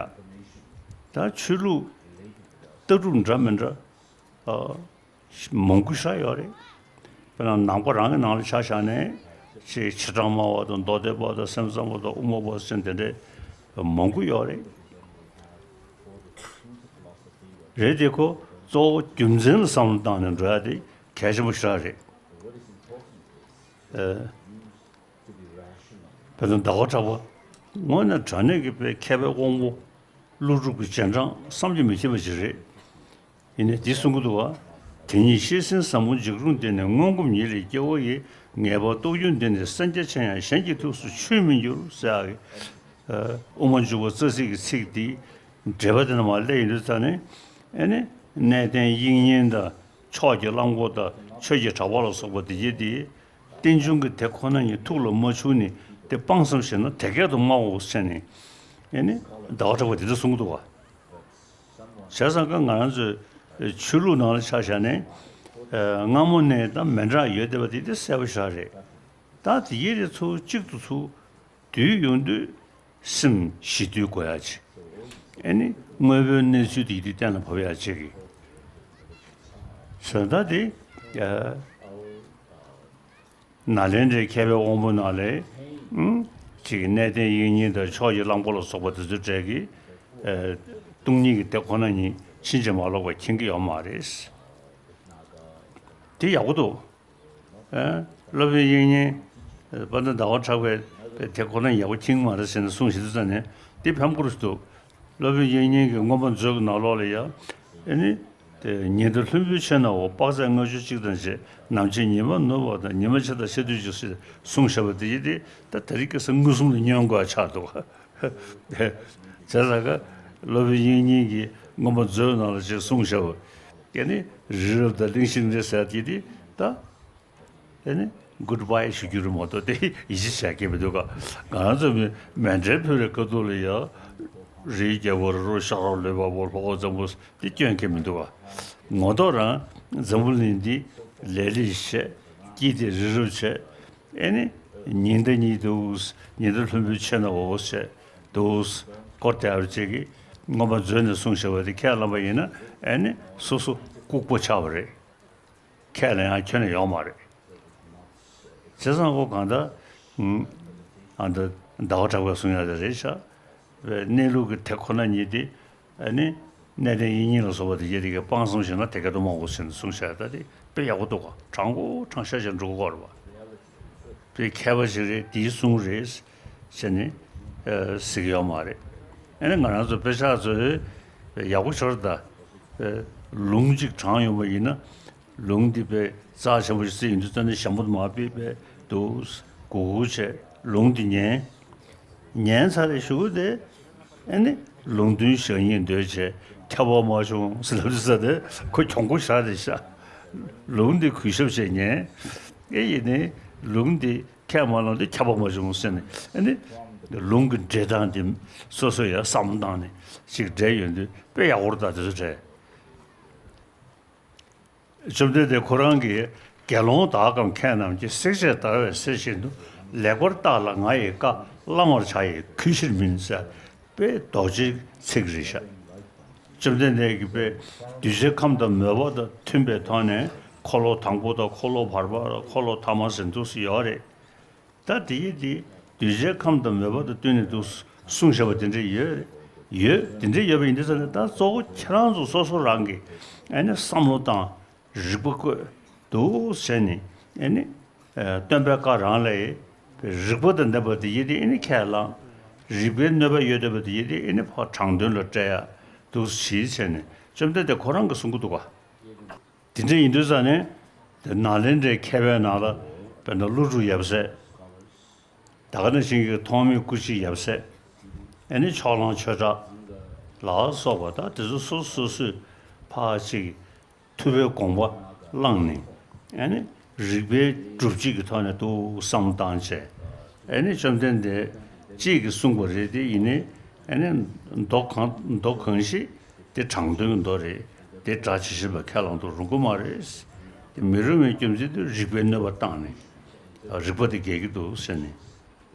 ད་ཆོས་ལུགས་ལྟ་གྲུབ་འདྲ་མི་འདྲ་ཨ། མང་པོ་ཞིག་ཡོད་རེད། དཔེར་ན་ནང་པ་རང་གི་ནང་ལ་ཆ་བཞག་ནས་ཅིག་ཆེ་གྲས་སྨྲ་བ་དང་མདོ་སྡེ་པ་དང་སེམས་ཙམ་པ་དང་དབུ་མ་པ་ཟེར་དེ་འདྲས་མང་པོ་ཡོད་རེད། རེད་དེ་ཁོ་གཙོ་བོ་རྒྱུ་མཚན་ལ་བསམ་བློ་བཏང་ནས་འགྲོ་ཡ་དེ་གལ་ཆེན་པོ་ཞིག་རེད། ཨ། དཔེར་ན་ཟླ་བ་གྲགས་པ་དངོས་གནས་དྲང་གནས་ཀྱི་དཔེ་མཁས་པའི་དབང་པོ་ཀླུ་སྒྲུབ་ཀྱི་རྗེས་འབྲང་བསམ་གྱིས་མི་ཁྱབ་པ་ཅིག་རེད། ཡིན་ནའི་འདི་གསུང་གི་འདུག་བ། དེ་ཉིད་ཤེས་བཞིན་ཟབ་མོ་འཇིགས་རུང་འདི་ནི། སྔོན་གོམས་ཉིད་ལས་སྐྱེ་བོ་ཡི། ངེས་པ་རྟོགས་ཡུལ་འདི་ནི། སེམས་ཀྱང་ཆེ་ཡང་གཞན་གྱི་ཐུགས་སུ་ཆུད་མི་འགྱུར། ཟེར་ཡག་གི་དབུ་མ་འཇུག་པ་རྩ་ཚིག་གི་ཚིག་འདི་འགྲེལ་པ་དེ་ནས་མར་སླེབས་ཡོང་དུས་ཙ་ནས་ཨེ་ནི་གནས་བརྟན་དབྱིག་གཉེན་དང་ཕྱོགས་ཀྱི་གླང་པོ་དང་ཆོས་ཀྱི་གྲགས་པ་ལ་སོགས་པ་འདི་གྱད་དེ། རྟེན་འབྱུང་གི་དེ་ཁོ་ན་ཉིད་ཐུགས་ལ་མ་བཅུག་ནས་དེ་སྤང་ཙམ་ཞིག་ན་དེ་སྐད་དུ་སྨྲའོ་ཟེར་ནས་ཨེ་ནི་ཟླ་བ་གྲགས་པ་འདི་ལྟར་གསུང་གི་འདུག་བ། བྱས་ཙང་ཀ་ང་རང་ཚོའི་ཆོས་ལུགས་ནང་ལ་ཆ་བཞག་ནས་སྔ་མོ་ནས་ད་མི་འདྲ་ཡོད་བསྡད་པ་དེ་དེ་གསལ་པོ་ཞིག་རེད། ད་དེ་ཡི་རེ་ཚུར་གཅིག་ཏུ་ཚུར་བསྡུས་ཡོང་དུས་སེམས་ཞི་དུལ་དགོས་ཡ་ཅིག་ཨེ་ནི་དངོས་པོའི་གནས་ཚུལ་དེ་ཡི་དེ་གཏན་ལ་ཕབ་ཡ་ཅིག་གི་བཟོ་ལྟ་དེ། ནཱ་ལེནྡྲའི་མཁས་པའི་དབང་པོ་ནང་ལས། ཨང་། གཅིག་གནས་བརྟན་དབྱིག་གཉེན་དང་ཕྱོགས་ཀྱི་གླང་པོ་ལ་སོགས་པ་དེ་ཚོའི་གྲས་ཀྱིས། ཨེ། སྟོང་ཉིད་ཀྱི་དེ་ཁོ་ན་ཉིད་ཕྱིན་ཅི་མ་ལོག་པར་མཁྱེན་གྱི་ཡོད་མ་རེད། དེ་ཡག་པོ་འདུག་ཨེ། སློབ་དཔོན་དབྱིག་གཉེན། དཔལ་ལྡན་ཟླ་བ་གྲགས་པས་དེ་ཁོ་ན་ཡག་པོ་མཁྱེན་གྱི་མ་རེད་ཟེར་ནས་གསུངས་ཤིག་དུས་ཙ་ནས་དེ་ཕན་པོ་རེད་འདུག་སློབ་དཔོན་དབྱིག་གཉེན་གྱི་མངོན་པ་མཛོད་ཀྱི་ནང་ལོགས་ལ་ཡང་། ཨེ་ནི། དེ་ཉི་ཟླ་ལྷུན་པོའི་ཕྱེད་ན་འོད། དཔག་ཚད་ལྔ་བཅུ་གཅིག་དང་བཅས། ནམ་ཕྱེད་ཉི་མ་ནུབ་པ་དང་། ཉི་མ་ཕྱེད་དང་ཕྱེད་དུས་ཀྱི་ཕྱིར་གསུངས་བཞག་པ་དེ་ཡིན་ཏེ། ད་དེ་རིང་ཁ་སང་མངོན་སུམ་ལ་ཉོན་དགོས་པ་ཆགས་འདུག་བྱས་ཙང་ཀ་སློབ་དཔོན་དབྱིག་གཉེན་གྱི་མངོན་པ་མཛོད་ནང་ལ་ཅིག་གསུངས་བཞག་པ། ཨེ་ནི་རི་རབ་དང་གླིང་བཞི་ལྔ་ཟེར་དེ་དེ་ད། དེ་ནི་གུཌ་བྷའི་ཞུ་རྒྱུ་རེད་མ་གཏོགས་དེ་ཡིད་ཆེས་བྱ་གི་མི་འདུག་ག་ང་རང་ཚོ་མི་མཎྜལ་ཕུལ་བའི་སྐབས་ཐོག་ལ་ཡང་རིའི་རྒྱལ་པོ། རི་རབ་ཤ་ར་ལོས་པ་པོ། ལྷོ་ཁ་འཛམ་བུ། དེ་སྐྱོན་གི་མི་འདུག་ག་ངོ་ཐོག་རང་འཛམ་བུ་གླིང་འདི་ལས་ལས་བྱས། དཀྱིལ་དེ་རི་རབ་བྱས། ཨེ་ནི་ཉི་ཟླ་གཉིས་འདུག་ཉི་ཟླ་ལྷུན་པོའི་ཕྱེད་ན་འོད་བྱས་འདུག་སྐོར་དེ་ཨ་རུ་བྱེད་ཀྱི། མངོན་པ་མཛོད་ནས་གསུངས་བཞག་པ་དེ་ཁས་བླངས་པ་ཡིན་ན་ཨ་ནི་སོ་སོ་ལྐུགས་པ་ཆགས་པ་རེད། ཁས་ལེན་ཡང་ཁྱོན་ནས་ཡོང་མ་རེད། བྱས་ཙང་ཁོ་གང་ལྟར་ཨ་ད་ཟླ་བ་གྲགས་པས་གསུང་ཡག་དེ་རེད་ཤག་གནས་ལུགས་ཀྱི་དེ་ཁོ་ན་ཉིད་དེ་ཨ་ནི་གནས་བརྟན་དབྱིག་གཉེན་ལ་སོགས་པ་དེ་ཡེ་དེ་གའི་སྤང་གསུམ་ཞིག་ན་དེ་སྐད་དུ་མང་པོ་ཟེར་ནས་གསུངས་བཞག་ད་དེ་དཔེ་ཡག་པོ་འདུག་ག་དྲང་པོ་དྲང་བཞག་ཅིག་འགྲོ་གི་ཡོད་རེད་པ། དཔེ་མཁས་པ་ཞིག་རེད་དེའི་གསུང་རེད་ཟེར་ནས་ཨ་ཟེར་གྱི་ཡོད་མ་རེད། ཨ་ནི་ང་རང་ཚོ་དཔེ་ཆ་ཚོས་ཡག་པོ་ཤོར་ད། ལུང་གཅིག་དྲངས་ཡོང་བ་ཡིན་ན། ལུང་འདི་དཔེ་རྩ་ཆེན་པོ་ཞིག་བརྩིས་ཡོང་དུས་ཙམ་ནས་ཞྭ་མོ་དེ་མར་ཕུད་ཕུད་འདུག་སྒུར་སྒུར་བྱས་ལུང་འདི་ཉན། ཉན་ཚར་རེ་གཞུག་གུ་དེ་ཨ་ནི་ལུང་སྟོན་བཞག་སྙིང་འདོད་བྱས་ཁྱབ་པ་མ་བྱུང་ཟེར་ལབ་དུས་ཙམ་དེ་ཁོ་གྱོང་པོ་ཞེ་དྲག་རེད་ཤག་ལུང་འདི་གུས་ཞབས་བྱས་ཉན། ཨེ་ཡིན་ནའི་ལུང་འདི་ཁས་མ་བླངས་དུས་ཁྱབ་པ་མ་བྱུང་ཟེར་ནས་ཨ་ནི་ལུང་གི་འགྲེལ་སྟངས་དེ་སོ་སོ་ཡང་བསམ་བློ་བཏང་ནས་ཅིག་འགྲེལ་ཡོང་དུས་དཔེ་ཡག་པོ་རེད་ད་དེ་ཚོ་འགྲེལ། བཅོམ་ལྡན་འདས་ཁོ་རང་གིས་དགེ་སློང་དག་གམ་མཁས་རྣམས་ཀྱིས། བསྲེག་བཅད་བརྡར་བའི་གསེར་བཞིན་དུ། ལེགས་པར་བརྟགས་ལ་ང་ཡི་བཀའ། བླང་བར་བྱ་ཡི་གུས་ཕྱིར་མིན་ཟེར་དཔེ་རྡོ་རྗེའི་ཚིག་རེད་ཤག་བཅོམ་ལྡན་འདས་ཀྱིས་དཔེ་གདུལ་བྱའི་ཁམས་དང་མོས་པ་དང་མཐུན་པའི་ཐོག་ནས་འཁོར་ལོ་དང་པོ་དང་འཁོར་ལོ་བར་པ་དང་འཁོར་ལོ་ཐ་མ་ཟེར་འདུག་སེ་ཡོད་རེད། ད་དེ་ཡི་དེ་གདུལ་བྱའི་ཁམས་དང་མོས་པ་དང་བསྟུན་ནས་འདུག་གསུངས་བཞག་པ་དེ་འདྲ་ཡོད་རེད། ཡོད་དེ་འདྲ་ཡོད་པ་ཡིན་དུས་ཙམ་ནས་ད་གཙོ་བོ་ཁྱེད་རང་ཚོ་སོ་སོ་རང་གིས་ཨ་ནི་བསམ་བློ་བཏང་རིག་པ་བཀོད་འདུག་ཟེར་ནས་ཨ་ནི་སྟོན་པའི་བཀའ་རང་ལ་ཡི་རིག་པ་དང་ལྡན་པ་དེ་ཡི་དེ་ཨ་ནི་ཁས་བླངས། རིག་པའི་གནོད་པ་ཡོད་བསྡད་པ་དེ་ཡི་དེ་ཨ་ནི་ཕར་དྲང་དོན་ལ་བཀྲལ་ཡག་འདུག་ཞེས་བྱས་ནས་བཅོམ་ལྡན་འདས་ཁོ་རང་གིས་གསུང་གི་འདུག་ག་དེ་འདྲ་ཡིན་དུས་ཙང་ནས་དེ་ནཱ་ལེནྡྲའི་མཁས་པའི་ནང་ལ་དཔེར་ན་ཀླུ་སྒྲུབ་ཡབ་སྲས། ད་ག་ནང་བཞིན་གྱི་ཐོགས་མེད་སྐུ་མཆེད་ཡབ་སྲས། ཨ་ནི་ཕྱོགས་གླང་ཆོས་གྲགས་ལ་སོགས་པ་ད་དེ་ཚོ་སོ་སོ་སོས་ཕར་ཅིག་ཐུབ་པའི་དགོངས་པ་བླངས་ནས་ཨ་ནི་རིགས་པའི་སྒྲུབ་བྱེད་ཀྱི་ཐོག་ནས་ཏོག་བསམ་བཏང་བྱས་ཨ་ནི་བཅོམ་ལྡན་འདས་གཅིག་གིས་གསུངས་པ་རེད་དེ་ཡིན་ནའི་ཨ་ནི་མདོ་གང་མདོ་གང་ཞིག་དེ་དྲང་དོན་གྱི་མདོ་རེད། དེ་སྒྲ་ཇི་བཞིན་པར་ཁས་བླངས་དུ་རུང་གི་མ་རེད། དེ་མི་རུང་བའི་རྒྱུ་མཚན་དུ་རིགས་པའི་གནོད་པ་བཏང་ནས་རིགས་པ་དེ་འགལ་གྱི་འདུག་ཟེར་ནས།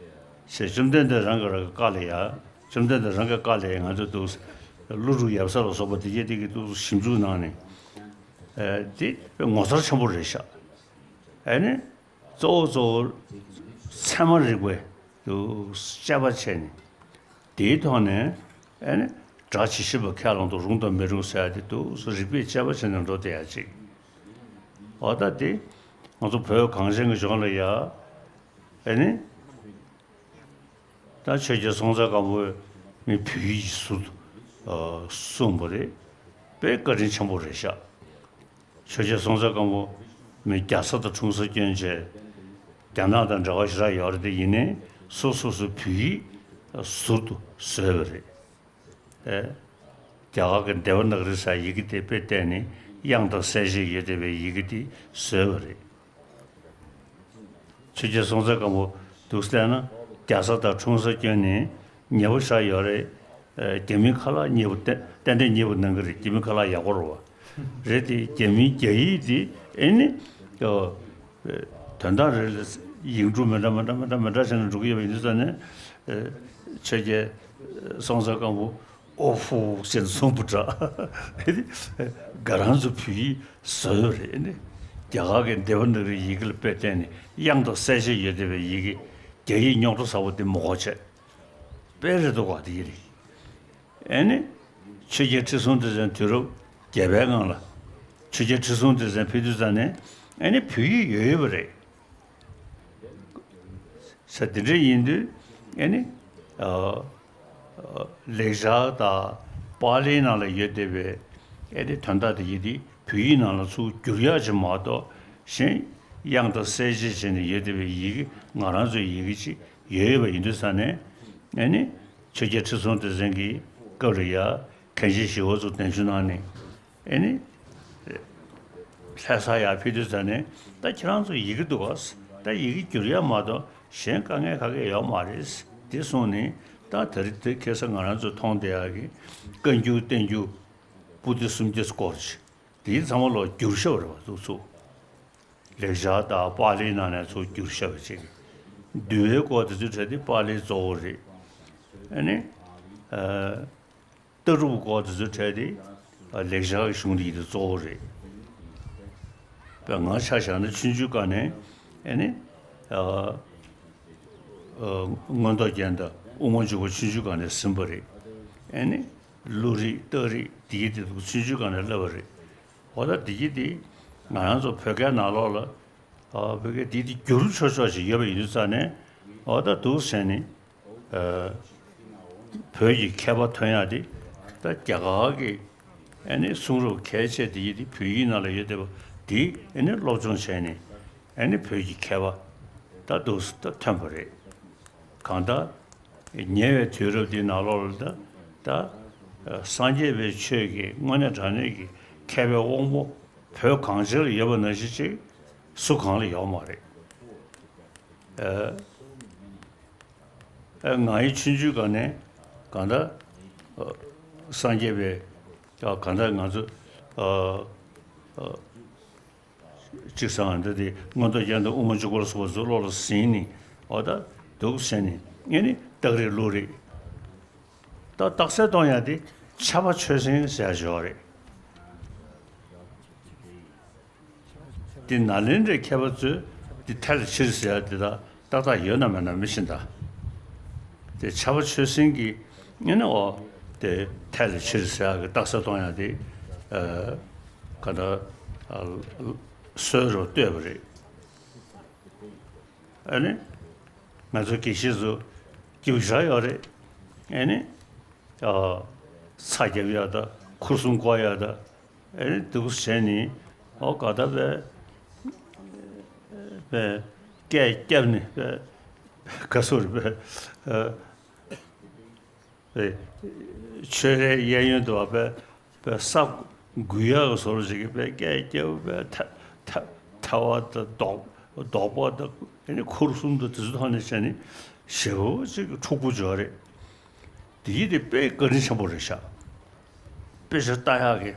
ཞེས་བཅོམ་ལྡན་འདས་རང་གི་རང་གི་བཀའ་ལ་ཡ། བཅོམ་ལྡན་འདས་རང་གི་བཀའ་ལ་ཡ་ང་ཚོ་འདུག་ཀླུ་སྒྲུབ་ཡབ་སྲས་ལ་སོགས་པ་དེ་གྱད་དེ་གི་འདུག་ཞིབ་འཇུག་གནང་ནས། ཨ་དེ་ངོ་མཚར་ཆེན་པོ་རེད་ཤག་ཨ་ནི་གཙོ་བོ་གཙོ་བོ་ཚད་མ་རིག་པའི་འདུག་དཔྱད་པ་བྱས་ནས་དེའི་ཐོག་ནས་ཨ་ནི་སྒྲ་ཇི་བཞིན་པར་ཁས་བླངས་དུ་རུང་དང་མི་རུང་ཟེར་ཡ་དེ་འདུག་སེ་རིགས་པས་དཔྱད་པ་བྱས་ནས་འགྲོ་བསྡད་ཡ་ཅིག་འོ་ད་དེ་ང་ཚོ་བོད་གངས་ཅན་གྱི་ལྗོངས་ལ་ཡ། ཨ་ནི། ད་ཆོས་རྒྱལ་སྲོང་བཙན་སྒམ་པོས་མི་བོད་ཡིག་ཟུར་དུ་གསུངས་པ་རེད། དཔེ་བཀའ་དྲིན་ཆེན་པོ་རེད་ཤག་ཆོས་རྒྱལ་སྲོང་བཙན་སྒམ་པོ་མི་རྒྱ་བཟའ་དང་འཁྲུངས་ས་སྐྱོན་བྱས། རྒྱ་ནག་དང་འབྲེལ་བ་ཞེ་དྲག་ཡོད་རེད་དེ་ཡིན་ནའི་སོ་སོ་སོའི་བོད་ཡིག་ཟུར་དུ་བཟོས་པ་རེད། ཨེ། རྒྱ་གར་གྱི་དེ་ཝ་ན་ག་རི་ཟེར་ཡི་གེ་དེ་དཔེ་བལྟས་ནས་དབྱངས་དང་གསལ་བྱེད་ཡོད་བསྡད་པའི་ཡི་གེ་དེ་བཟོས་པ་རེད། ཆོས་རྒྱལ་སྲོང་བཙན་སྒམ་པོ་འདུག་སེ་བལྟས་ན་རྒྱ་བཟའ་དང་འཁྲུངས་ས་སྐྱོན་ནས་ཉེ་པོ་ཞེ་དྲག་ཡོད་རེད། ཨེ། རྒྱ་མིའི་ཁ་ལག་མཉེས་པོ་ཏན་ཏན་ཏན་མཉེས་པོ་གནང་གི་རེད། རྒྱ་མིའི་ཁ་ལག་ཡག་པོ་རེད་པ། རེད་དེ་རྒྱ་མིའི་རྒྱ་ཡིག་དེ་ཨེ་ནི། ཨོ། དོན་དག་རེ་ལ་ཡིག་འབྲུ་མི་འདྲ་མི་འདྲ་མི་འདྲ་མི་འདྲ་བྱས་ནས་འགྲོ་གི་ཡོད་པ་ཡིན་དུས་ཙང་ནས། ཨེ། ཆོས་རྒྱལ་སྲོང་བཙན་སྒམ་པོ་ཨོ་ཧྥུ་ཟེར་ནས་གསུངས་པ་འདྲ། ཨེ་ནི། ང་རང་ཚོ་བོད་ཡིག་བཟོས་ཡོད་རེད། ཨེ་ནི། རྒྱ་གར་གྱི་དེ་ཝ་ན་ག་རི་ཡི་གེ་ལ་དཔེ་བལྟས་ནས་དབྱངས་དང་གསལ་བྱེད་ཡོད་བསྡད་པའི་ཡི་གེ་རྒྱ་ཡིག་རྙོག་དྲ་ཟ་བོ་དེ་མི་གོ་བྱས། དཔེ་རེད་འདུག་ག་དེ་ཡི་རེད། ཨེ་ནི། ཆོས་རྒྱལ་ཁྲི་སྲོང་ལྡེ་བཙན་དུས་རབས་བརྒྱད་པའི་སྔོན་ལ། ཆོས་རྒྱལ་ཁྲི་སྲོང་ལྡེ་བཙན་ཕེབས་དུས་ཙང་ནས་ཨེ་ནི་བོད་ཡིག་ཡོད་ཡོད་པ་རེད། ས་དེ་འདྲ་ཡིན་དུས་ཨེ་ནི། ཨ། ཨ། ལེགས་སྦྱར་དང་པཱ་ལིའི་ནང་ལ་ཡོད་བསྡད་པའི་ཨེ་ནི་དོན་དག་དེ་ཡི་དེ་བོད་ཡིག་ནང་ལ་ཚུར་བསྒྱུར་ཡག་ཅིག་མ་གཏོགས་གཞན་དབྱངས་དང་གསལ་བྱེད་བྱས་ནས་ཡོད་བསྡད་པའི་ཡི་གེ་ང་རང་ཚོའི་ཡི་གེ་ཅིག་ཡོད་ཡོད་པ་ཡིན་དུས་ཙང་ནས་ཨེ་ནི། ཆོས་རྒྱལ་ཁྲི་སྲོང་ལྡེ་བཙན་གྱི་སྐབས་ལ་ཡ་མཁན་ཆེན་ཞི་བ་འཚོ་གདན་ཞུ་གནང་ནས་ཨེ་ནི། ལྷ་ས་ཡར་ཕེབས་དུས་ཙང་ནས་ད་ཁྱེད་རང་ཚོ་ཡི་གེ་འདུག་ག་ད་ཡི་གེ་བསྒྱུར་ཡག་མ་གཏོགས་གཞན་དཀའ་ངལ་ག་གེ་ཡོད་མ་རེད། དེ་གསུངས་ནས་ད་དེ་རིང་དེ་ཁ་སང་ང་རང་ཚོ་མཐོང་བསྡད་ཡག་གི་བཀའ་འགྱུར་བསྟན་འགྱུར་པོ་ཏི་སུམ་བརྒྱ་སྐོར་ཅིག་དེའི་ཚང་མ་ལོག་བསྒྱུར་བཞག་པ་རེད་པ། ཚུར་ཚུར་ལེགས་སྦྱར་དང་པཱ་ལིའི་ནང་ནས་ཚུར་བསྒྱུར་བཞག་པ་ཅིག་འདུལ་བའི་སྐོར་དེ་ཚོའི་གྲས་དེ་པཱ་ལི་གཙོ་བོ་རེད། ཨ་ནི། ཨ། ལྟ་གྲུབ་སྐོར་དེ་ཚོའི་གྲས་དེ་ལེགས་སྦྱར་གྱི་གཞུང་དེ་ཡིན་དེ་གཙོ་བོ་རེད། དཔེར་ང་ཆ་བཞག་ན་ཆུང་ཆུང་སྒང་ནས་ཨེ་ནི་མངོན་རྟོགས་རྒྱན་དང་དབུ་མ་འཇུག་པ་ཆུང་ཆུང་སྒང་ནས་ཟིན་པ་རེད། ཨེ་ནི་གླུ་རིགས་རྟགས་རིགས་དེ་གི་དེ་ཚོ་ཆུང་ཆུང་སྒང་ནས་བསླབས་པ་རེད། འོ་ད་དེ་གི་དེ་ང་རང་ཚོ་བོད་སྐད་ནང་ལོགས་ལ་ཨ་བོད་སྐད་འདི་འདི་བསྒྱུར་ཆོག་ཆོག་ཅིག་ཡོད་པ་ཡིན་དུས་ཙང་ནས་འོ་ད་འདུག་ཟེར་ནས་ཨ་བོད་ཀྱི་མཁས་པ་ཐོན་ཡག་དེ་ད་རྒྱ་གར་གྱི་ཨ་ནི་གསུང་རབ་གལ་ཆེ་དེ་ཡི་དེ་བོད་ཡིག་ནང་ལ་ཡོད་བསྡད་པ་འདི་ཨ་ནི་སློབ་སྦྱོང་བྱས་ནས་ཨ་ནི་བོད་ཀྱི་མཁས་པ་ད་འདུག་ད་ཐོན་པ་རེད། གང་ལྟར་ཉེ་བའི་དུས་རབས་འདིའི་ནང་ལོགས་ལ་ད་ད་སངས་རྒྱས་པའི་ཆོས་ཀྱི་དངོས་གནས་དྲང་གནས་ཀྱི་མཁས་པའི་དབང་པོ་བོད་གངས་ཅན་ལ་ཡོད་པ་ནང་བཞིན་ཅིག་སུ་གང་ལ་ཡོད་མ་རེད། ཨ་ཨ་ང་ཡི་ཆུང་ཆུང་སྒང་ནས་གང་ལྟར་ཨ་སངས་རྒྱས་པའི་ཨ་གང་ལྟར་ང་ཚོ་ཨ་ཨ་གཅིག་བསམ་འདི་དེ་མངོན་རྟོགས་རྒྱན་དང་དབུ་མ་འཇུག་པ་ལ་སོགས་པ་ཚོ་བློ་ལ་ཟིན་ནས་འོ་ད་འདུག་ཟེར་ནས་ཨེ་ནི་རྟགས་རིགས་གླུ་རིགས་ད་རྟགས་གསལ་གཏོང་ཡག་དེ་ཕྱྭ་པ་ཆོས་སེང་ཟེར་ཡག་ཅིག་ཡོད་རེད། དེ་ནཱ་ལེནྡྲའི་མཁས་པ་ཚོས་དེ་ཐལ་ཕྱིར་ཟེར་ཡག་དེ་ད་ཏག་ཏག་ཡོད་ན་མེད་ན་མི་ཤེས་ད། དེ་ཕྱྭ་པ་ཆོས་སེང་གིས་ཨེ་ནི་འོ་དེ་ཐལ་ཕྱིར་ཟེར་ཡག་གི་རྟགས་གསལ་གཏོང་ཡག་དེ་ཨ་ག་ད་ཨ་སྲོལ་རུ་བཏོད་པ་རེད། ཨ་ནི་ང་ཚོ་དགེ་བཤེས་ཚོ་སྐྱིད་པོ་ཞེ་དྲག་ཡོད་རེད། ཨ་ནི་ཨ་ཚ་རྒྱབ་ཡག་དང་ཁུར་གསུམ་བསྐོར་ཡག་དང་ཨ་ནི་འདུག་བྱས་ནི་ཨོ་ག་ད་པའི་པའི་སྐད་བརྒྱབ་ནི་པའི་ག་སོ་རེད་པའི་ཨ་པའི་ཆོས་རའི་གཡས་གཡོན་དུ་བ་པའི་པའི་ས་འགུལ་ཡག་གི་བཟོ་འདྲ་ཞིག་གི་པའི་སྐད་རྒྱབ་པའི་ཐ་ཐ་ཐ་བ་དང་རྡོག་རྡོག་པ་དང་ཨ་ནི་ཁུར་གསུམ་དང་དེ་ཚོ་ཐོག་ནས་བྱས་ནི་ཞེ་པོ་ཅིག་འཁྲུག་པོ་ཅིག་ཡོད་རེད། དེ་ཡིན་དེ་དཔེ་བཀའ་དྲིན་ཆེན་པོ་རེད་ཤག་དཔེ་ཆ་ལྟ་ཡག་གི་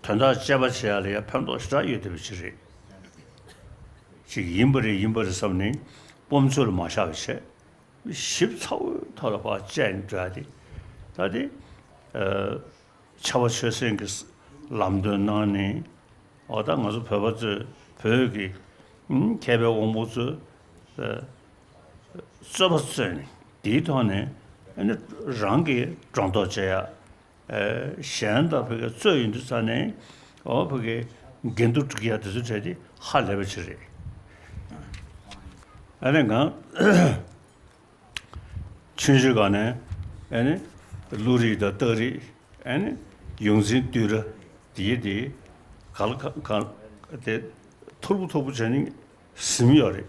དོན་དག་དཔྱད་པ་བྱེད་ཡག་ལ་ཡང་ཕན་ཐོགས་ཞེ་དྲག་ཡོད་བསྡད་པ་ཅིག་རེད། ཅིག་ཡིན་པ་རེད་ཡིན་པ་རེད་བསམ་ནས་སྤོམ་ཚོད་ལ་མ་བཞག་པ་བྱས། ཞིབ་ཚགས་པོའི་ཐོག་ལ་ཕར་དཔྱད་ནས་འགྲོ་ཡག་དེ། ད་དེ་ཨ་ཕྱྭ་པ་ཆོས་སེང་གིས་ལམ་སྟོན་གནང་ནས་འོ་ད་ང་ཚོ་བོད་པ་ཚོས་བོད་ཀྱི་ཨུམ་མཁས་པའི་དབང་པོ་ཚོས་ཨ་རྩོད་པ་རྩོད་ནས་དེའི་ཐོག་ནས་ཨ་ནི་རང་གི་སྒྲོ་འདོགས་བཅད་ཡག་ཨ་གཞན་དང་བོད་ཀྱི་རྩོད་ཡོང་དུས་ཙ་ནས་འོ་བོད་ཀྱི་འགལ་འདུ་འགྲིག་ཡག་དེ་ཚོ་གྲས་དེ་ཧ་ལས་པ་ཅིག་རེད། ཨ་ནི་ང་ཆུང་ཆུང་སྒང་ནས་ཨ་ནི་གླུ་རིགས་དང་རྟགས་རིགས་ཨ་ནི་ཡོངས་འཛིན་བསྡུས་གྲྭ་དེ་དེ་ག་ལ་ག་ག་དེ་མཐུར་པོ་མཐུར་པོ་བྱས་ནས་ཟིན་ཡོད་རེད།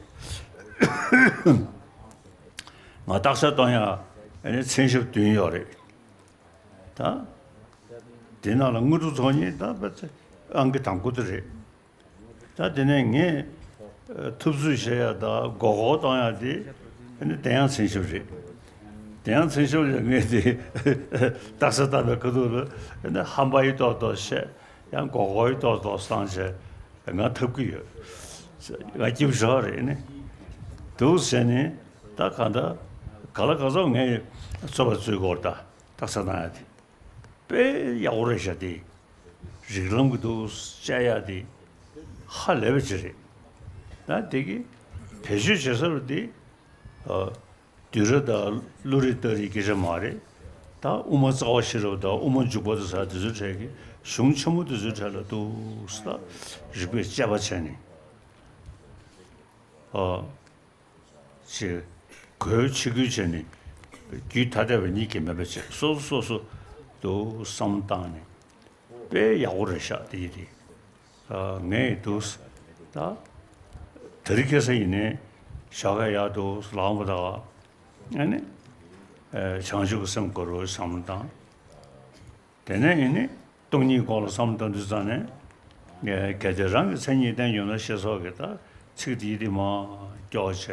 ང་རྟགས་གསལ་གཏོང་ཡག་ཨ་ནི་མཚན་ཞབས་བདུན་ཡོད་རེད། ད་དེ་ནང་ལ་དངོས་གྲུབ་ཚོགས་གཉིས་ད་ཨང་ཀི་དང་པོ་དེ་རེད། ད་དེ་ནས་ངས་ཨ་ཐུབ་ཚོད་བྱེད་ཡག་དང་མགོ་སྐོར་གཏོང་ཡག་དེ་ཨ་ནི་དེ་ཡང་མཚན་ཞབས་རེད། དེ་ཡང་མཚན་ཞབས་ལ་ངས་དེ་རྟགས་གསལ་བཏབ་པའི་ཁ་ཐུག་ལ་ཨ་ནི་ཧམ་པ་ཡི་ཏོག་ཏོག་བཤད་ཡང་མགོ་སྐོར་ཡི་ཏོག་ཏོག་བཏང་བྱས་ང་ཐུབ་ཀྱི་ཡོད། ང་སྐྱིད་པོ་ཞེ་དྲག་རེད་ཨ་ནི། འདུག་བྱས་ནས་ད་གང་ལྟར་ག་ལ་ག་ཚོད་ངས་རྩོད་པ་རྩོད་དགོས་རེད་ད་རྟགས་གསལ་གཏོང་ཡག་དེ། དཔེ་ཡག་པོ་རེད་ཤག་དེ། རིགས་ལམ་གྱི་འདུག་དཔྱད་ཡག་དེ་ཧ་ལས་པ་ཅིག་རེད། ད་དེ་གི་བེད་སྤྱོད་བྱེད་ས་རུ་དེ་ཨ་བསྡུས་གྲྭ་དང་གླུ་རིགས་རྟགས་རིགས་སྐད་ཆ་མ་རེད། ད་དབུ་མ་རྩ་བ་ཤེས་རབ་དང་དབུ་མ་འཇུག་པ་དང་ཟེར་དེ་ཚོའི་གྲས་ཀྱི་གཞུང་ཆེན་མོ་དེ་ཚོའི་གྲས་ལ་འདུག་ས་རིག་པའི་དཔྱད་པ་བྱས་ནས་ཨ། ཅེས། གོས་ཆིབས་བསྒྱུར་བྱས་ནས་རྒྱུད་ཐ་དད་པ་གཉིས་ཀྱི་མེད་པ་བྱས་སོ་སོ་སོ་སོ་དུ་བསམ་བློ་བཏང་ནས་དཔེ་ཡག་པོ་རེད་ཤག་དེ་ཡིན་དེ། ངས་འདུག་ད་དེ་རིང་ཁ་སང་ཡིན་ནའི་ཞོགས་ཀས་ཡར་འདུག་ལངས་པ་དང་ཨ་ནི་བྱང་ཆུབ་ཀྱི་སེམས་སྐོར་བའི་བསམ་བློ་བཏང་། དེ་ནས་ཡིན་ནི་སྟོང་ཉིད་སྐོར་ལ་བསམ་བཏང་དུས་ཙང་ནས། གལ་ཏེ་རང་གི་མཚན་ཉིད་བསྟན་ཡོད་ན་ཞེས་སོགས་ཀྱི་ད་ཚིག་དེ་ཡིད་དེ་མ་སྐྱོ་བྱས།